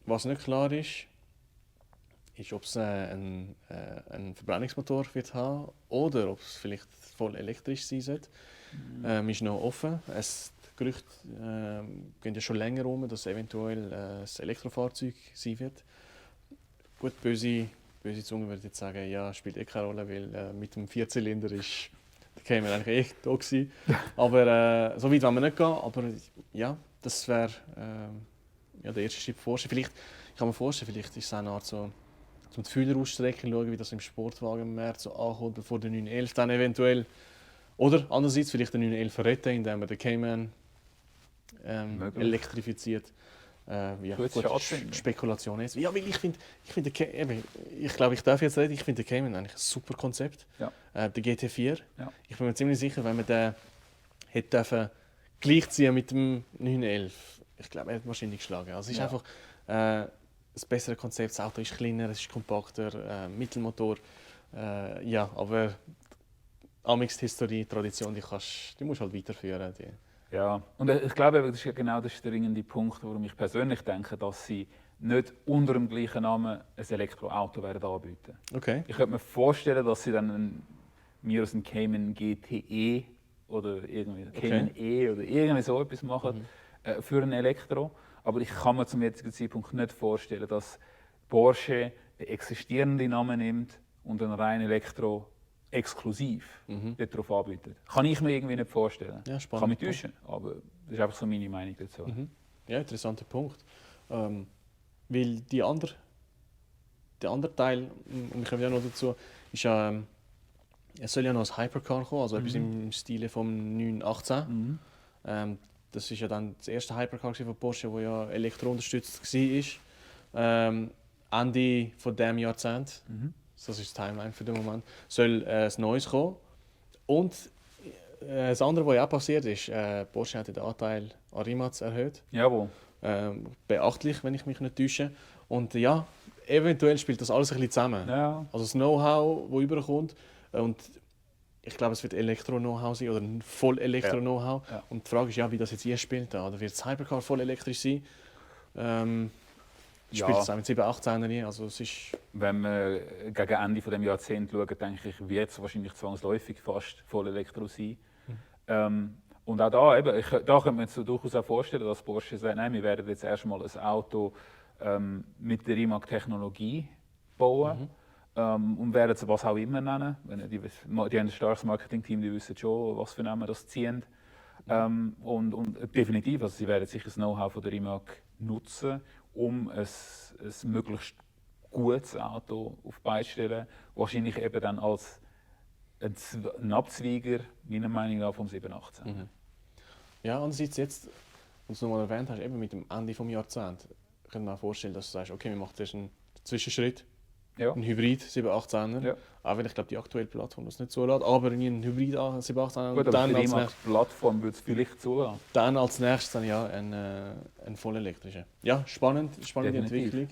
Was nicht klar ist, ob es einen Verbrennungsmotor wird haben oder ob es vielleicht voll elektrisch sein wird. Ist noch offen. Die Gerüchte gehen ja schon länger um, dass es eventuell ein Elektrofahrzeug sein wird. Gut, böse Zunge würde jetzt sagen, ja, spielt keine Rolle, weil mit dem Vierzylinder ist der Cayman eigentlich echt da gewesen. Aber so weit wollen wir nicht gehen. Aber ja, das wäre ja, der erste Schritt vorstellen. Vielleicht, ich kann mir vorstellen, vielleicht ist es eine Art so, zum die Fühler ausstrecken, schauen, wie das im Sportwagenmarkt so ankommt, bevor der 911 dann eventuell. Oder andererseits vielleicht den 911 retten, indem man den Cayman Möglich. elektrifiziert. Ja, Gutes gut, Schadfinden. Spekulation jetzt. Ja, weil ich glaube, ich darf jetzt reden, ich finde den Cayman eigentlich ein super Konzept. Ja. Der GT4. Ja. Ich bin mir ziemlich sicher, wenn man den hätte dürfen gleichziehen mit dem 911, ich glaube, er hat wahrscheinlich geschlagen. Also es ist Ja. einfach ein besseres Konzept. Das Auto ist kleiner, es ist kompakter, Mittelmotor. Ja, aber Amix Historie, Tradition, die musst du halt weiterführen. Ja, und ich glaube, das ist ja genau der springende Punkt, warum ich persönlich denke, dass sie nicht unter dem gleichen Namen ein Elektroauto werden anbieten. Okay. Ich könnte mir vorstellen, dass sie dann mir aus dem Cayman GTE oder irgendwie Cayman E oder irgendwie so etwas machen für ein Elektro. Aber ich kann mir zum jetzigen Zeitpunkt nicht vorstellen, dass Porsche einen existierenden Namen nimmt und einen rein Elektro exklusiv darauf anbietet. Kann ich mir irgendwie nicht vorstellen. Ja, spannend. Kann mich täuschen, aber das ist einfach so meine Meinung dazu. Ja, interessanter Punkt. Weil der andere Teil, und wir kommen ja noch dazu, ist ja, es soll ja noch ein Hypercar kommen, also etwas im Stile vom 918. Das ist ja dann das erste Hypercar von Porsche, das ja elektrounterstützt war. Ende von diesem Jahrzehnt, das ist die Timeline für den Moment, soll ein neues kommen. Und das andere, was ja auch passiert ist, Porsche hat den Anteil an Rimac erhöht. Jawohl. Beachtlich, wenn ich mich nicht täusche. Und ja, eventuell spielt das alles ein bisschen zusammen. Ja. Also das Know-how, das überkommt. Und ich glaube, es wird Elektro-Know-how sein oder ein Voll-Elektro-Know-how. Ja. Und die Frage ist ja, wie das jetzt hier spielt. Oder wird das Hypercar voll elektrisch sein? Spielt es auch mit 718 nie? Also es ist... Wenn wir gegen Ende dieses Jahrzehnts schauen, denke ich, wird es wahrscheinlich zwangsläufig fast voll Elektro sein. Und auch da, eben, da könnte man jetzt durchaus auch vorstellen, dass Porsche sagt, nein, wir werden jetzt erstmal ein Auto mit der Rimac-Technologie bauen und werden es was auch immer nennen. Die haben ein starkes Marketing-Team, die wissen schon, was für Namen das ziehen. Und definitiv, also sie werden sicher das Know-how von der Rimac nutzen, um ein möglichst gutes Auto auf die Beine zu stellen. Wahrscheinlich eben dann als ein Abzweiger, meiner Meinung nach, vom 718. Ja, andererseits jetzt, was du noch mal erwähnt hast, eben mit dem Ende des Jahrzehnts, könnte man auch vorstellen, dass du sagst, okay, wir machen jetzt einen Zwischenschritt, einen Hybrid 718er. Ja. Auch wenn ich glaube, die aktuelle Plattform das nicht zulässt, aber einen Hybrid 718er. Gut, aber die Rimac-Plattform würde es vielleicht zulassen. Dann als nächstes dann ja ein vollelektrischer. Ja, spannende Entwicklung.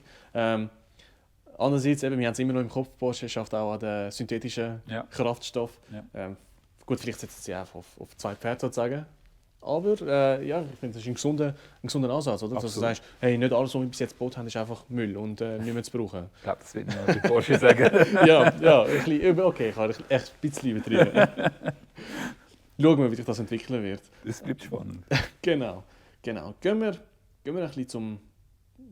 Andererseits, eben, wir haben es immer noch im Kopf, Porsche schafft auch an den synthetischen Kraftstoff. Ja. Gut, vielleicht setzen sie einfach auf 2 Pferde sozusagen. Aber ja, ich finde, das ist ein gesunder Ansatz, oder? Dass du sagst, hey, nicht alles, was wir bis jetzt gebaut haben, ist einfach Müll und nicht mehr zu brauchen. Ich glaube, das wird mir bei Porsche sagen. ja, ein bisschen, okay, ich habe echt ein bisschen übertrieben. Schauen wir, wie sich das entwickeln wird. Das bleibt spannend. Genau. Gehen wir ein bisschen zum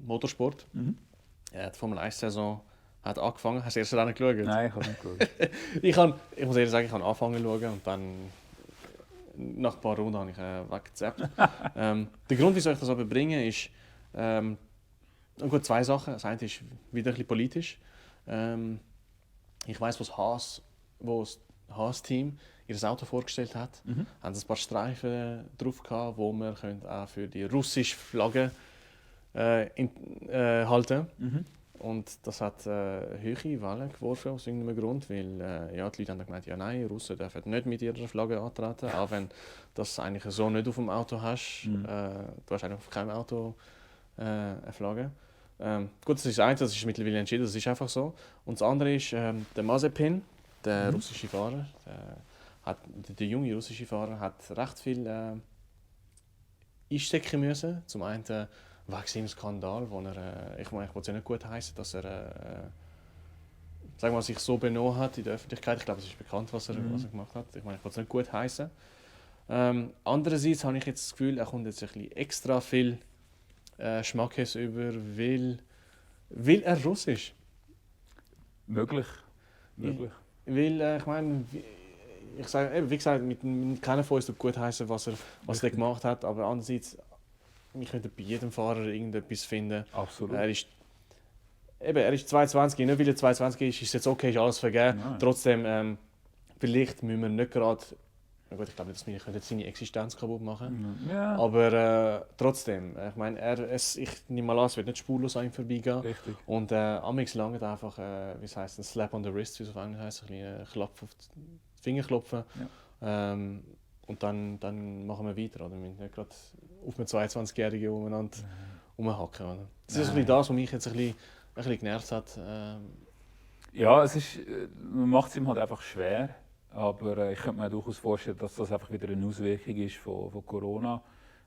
Motorsport. Die Formel 1-Saison hat angefangen. Hast du erst Rennen geschaut? Nein, ich habe nicht geschaut. Ich muss ehrlich sagen, ich habe angefangen zu schauen und dann nach ein paar Runden habe ich weggezappt. Der Grund, wieso ich das aber bringe, ist gut, 2 Sachen. Das eine ist wieder ein bisschen politisch. Ich weiss, wo das Haas-Team ihr Auto vorgestellt hat, haben sie ein paar Streifen drauf gehabt, wo man auch für die russische Flagge halten. Und das hat hohe Wellen geworfen aus irgendeinem Grund, weil die Leute haben gemeint, ja nein, Russen dürfen nicht mit ihrer Flagge antreten, auch wenn du das eigentlich so nicht auf dem Auto hast. Du hast eigentlich auf keinem Auto eine Flagge. Gut, das ist das eine, das ist mittlerweile entschieden, das ist einfach so. Und das andere ist der Mazepin, der russische Fahrer, der junge russische Fahrer, hat recht viel einstecken müssen. Zum einen wegen seinem Skandal, wo er, ich will es ja nicht gut heißen, dass er sagen wir, sich so benommen hat in der Öffentlichkeit. Ich glaube, es ist bekannt, was er gemacht hat. Ich will es nicht gut heißen. Andererseits habe ich jetzt das Gefühl, er kommt jetzt ein bisschen extra viel Schmackes über, weil er Russisch. Möglich. Weil, ich meine, ich sage, wie gesagt, mit keiner von uns gut heißen, was er gemacht hat, aber andererseits, wir könnten bei jedem Fahrer irgendetwas finden. Absolut. Er ist 22, nicht weil er 22 ist es jetzt okay, ist alles vergeben. Nein. Trotzdem, vielleicht müssen wir nicht gerade, gut, ich glaube nicht, dass wir jetzt seine Existenz kaputt machen. Ja. Aber trotzdem, ich meine, ich nehme mal an, es wird nicht spurlos an ihm vorbeigehen. Richtig. Und amigs lange einfach, wie es heisst, ein Slap on the wrist, wie es auf Englisch heisst, ein Klopf auf die Finger klopfen. Ja. Und dann machen wir weiter. Oder? Wir müssen nicht gerade auf einen 22-Jährigen umeinander rumhacken. Oder? Das ist das, was mich jetzt ein bisschen genervt hat. Ja, man macht es ihm halt einfach schwer. Aber ich könnte mir durchaus vorstellen, dass das einfach wieder eine Auswirkung ist von Corona.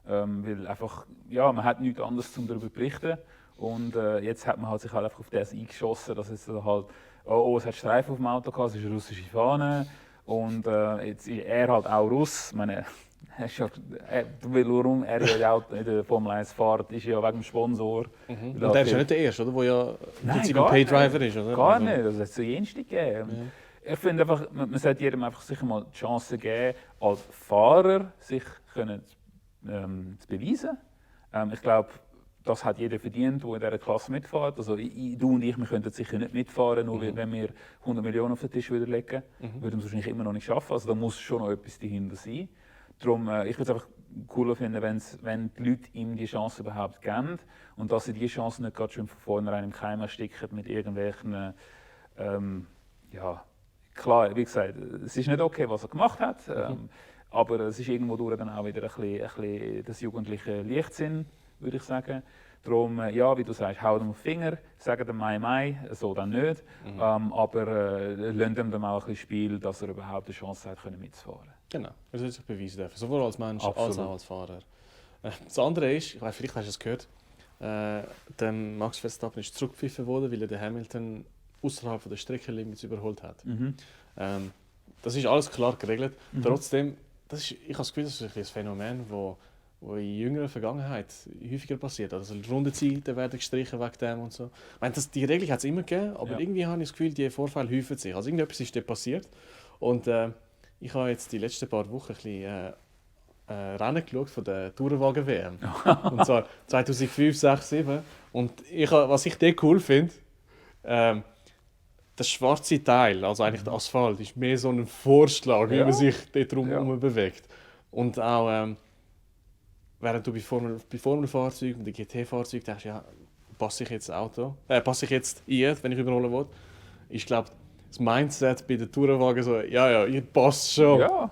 Weil einfach, ja, man hat nichts anderes darüber zu berichten. Und jetzt hat man halt sich einfach auf das eingeschossen, dass es halt, es hat Streifen auf dem Auto gehabt, es ist eine russische Fahne. Und jetzt ist er halt auch Russ. Ich meine, warum er ja auch in der Formel 1 fährt, ist ja wegen dem Sponsor. Und der ist ja nicht der Erste, oder? Wo ja im Prinzip ein Paydriver ist, oder? Gar nicht, das hat es zu jensten gegeben. Ich finde einfach, man sollte jedem einfach sicher mal die Chance geben, als Fahrer sich können, zu beweisen. Ich glaube, das hat jeder verdient, der in dieser Klasse mitfährt. Also du und ich, wir könnten sicher nicht mitfahren, nur wenn wir 100 Millionen auf den Tisch wieder legen, würden wir es wahrscheinlich immer noch nicht schaffen. Also da muss schon noch etwas dahinter sein. Darum, ich würde es einfach cooler finden, wenn die Leute ihm die Chance überhaupt geben und dass sie diese Chance nicht gerade schon von vornherein im Keim ersticken mit irgendwelchen, ja, klar, wie gesagt, es ist nicht okay, was er gemacht hat, aber es ist irgendwo durch dann auch wieder ein bisschen das jugendliche Leichtsinn, würde ich sagen. Darum, ja, wie du sagst, hau dem auf den Finger, sag dem Mai, so dann nicht, aber lasst ihm dann auch ein bisschen Spiel, dass er überhaupt eine Chance hat, mitzufahren. Genau, er soll sich beweisen dürfen, sowohl als Mensch Absolut. als auch als Fahrer. Das andere ist, ich weiß, vielleicht hast du es gehört, der Max Verstappen ist zurückgepfiffen worden, weil er den Hamilton außerhalb der Streckenlimits überholt hat. Das ist alles klar geregelt. Trotzdem, ich habe das Gefühl, das ist ein Phänomen, das in jüngerer Vergangenheit häufiger passiert. Also Rundenzeiten werden gestrichen wegen dem und so. Ich meine, die Regelung hat es immer gegeben, aber irgendwie habe ich das Gefühl, die Vorfälle häufen sich. Also irgendetwas ist da passiert. Und ich habe jetzt die letzten paar Wochen ein bisschen Rennen geschaut von der Tourenwagen-WM. Und zwar 2005, 2006, 2007. Und was ich da cool finde, das schwarze Teil, also eigentlich der Asphalt, ist mehr so ein Vorschlag, wie man sich dort drumherum bewegt. Und auch während du bei Formelfahrzeugen, bei GT-Fahrzeugen denkst, ja, passe ich jetzt ein, wenn ich überholen will, ich glaube, das Mindset bei den Tourenwagen so, ja, ihr passt schon. Ja.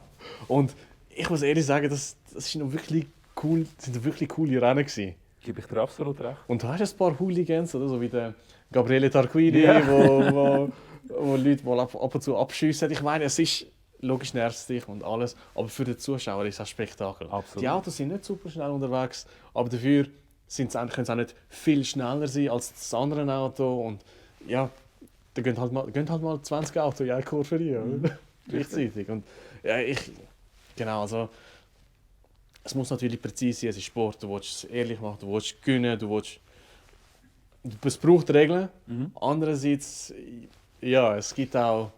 Und ich muss ehrlich sagen, das sind noch wirklich cool, sind wirklich coole Rennen gewesen. Gebe ich dir absolut recht. Und du hast ein paar Hooligans, oder? So wie der Gabriele Tarquini, wo Leute mal ab und zu abschiessen. Ich meine, es ist logisch nervt dich und alles, aber für den Zuschauer ist es ein Spektakel. Absolut. Die Autos sind nicht super schnell unterwegs, aber dafür können sie auch nicht viel schneller sein als das andere Auto. Und ja, da gehen halt mal 20 Autos in eine Kurve rein, gleichzeitig. Und ja, genau, also es muss natürlich präzise sein, es ist Sport, du willst es ehrlich machen, du willst gewinnen, es braucht Regeln. Andererseits, ja, es gibt auch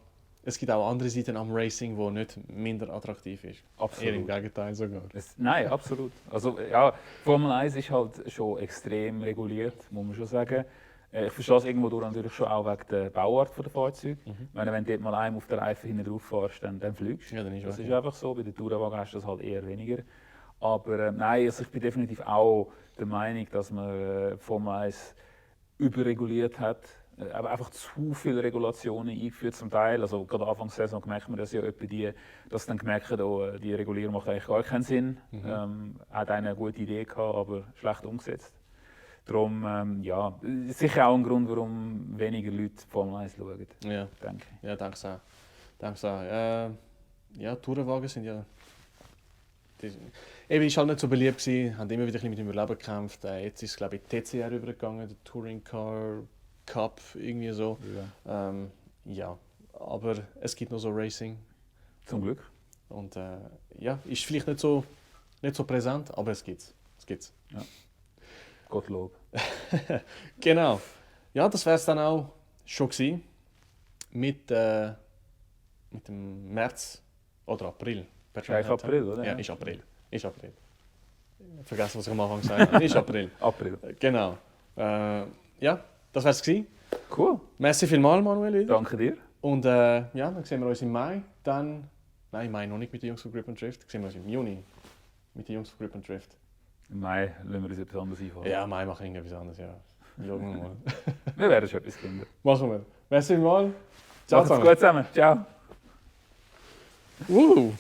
andere Seiten am Racing, die nicht minder attraktiv ist. Absolut. Eher im Gegenteil sogar. Nein, absolut. Also ja, Formel 1 ist halt schon extrem reguliert, muss man schon sagen. Ich verstehe es irgendwo durch natürlich schon auch wegen der Bauart der Fahrzeuge. Ich meine, wenn du dort mal einem auf den Reifen hinten drauf fährst, dann fliegst du. Ja, dann ist das weg, ist ja. einfach so. Bei den Tourenwagen hast du das halt eher weniger. Aber nein, also ich bin definitiv auch der Meinung, dass man Formel 1 überreguliert hat. Aber einfach zu viele Regulationen eingeführt zum Teil. Also gerade Anfang der Saison merkt man das ja etwa dass dann gemerkt hat, oh, die Regulierung macht eigentlich gar keinen Sinn. Hat eine gute Idee gehabt, aber schlecht umgesetzt. Darum, ja, sicher auch ein Grund, warum weniger Leute Formel 1 schauen, Ja, denke ich. ja, danke auch. Ja, Tourenwagen sind ja... Eben, ist halt nicht so beliebt gewesen, haben immer wieder ein bisschen mit dem Überleben gekämpft. Jetzt ist es, glaube ich, TCR übergegangen, der Touring Car Cup, irgendwie so. Ja, aber es gibt noch so Racing. Zum Glück. Und ja, ist vielleicht nicht so präsent, aber es gibt's. Ja. Gottlob. Genau. Ja, das wäre es dann auch schon gewesen. Mit dem März oder April. Eigentlich April, oder? Ja, ist April. Vergessen, was ich am Anfang gesagt habe. Ist April. April. Genau. Ja, das wäre es gewesen. Cool. Merci vielmals, Manuel. Wieder. Danke dir. Und ja, dann sehen wir uns im Mai. Nein, im Mai noch nicht mit den Jungs von Grip and Drift. Dann sehen wir uns im Juni mit den Jungs von Grip and Drift. Im Mai lassen wir uns etwas anderes einfallen. Ja, im Mai mache ich irgendetwas anderes, ja. Schauen wir mal. Wir werden schon etwas finden. Machen wir. Merci vielmals. Ciao Macht's gut zusammen. Ciao. Cool.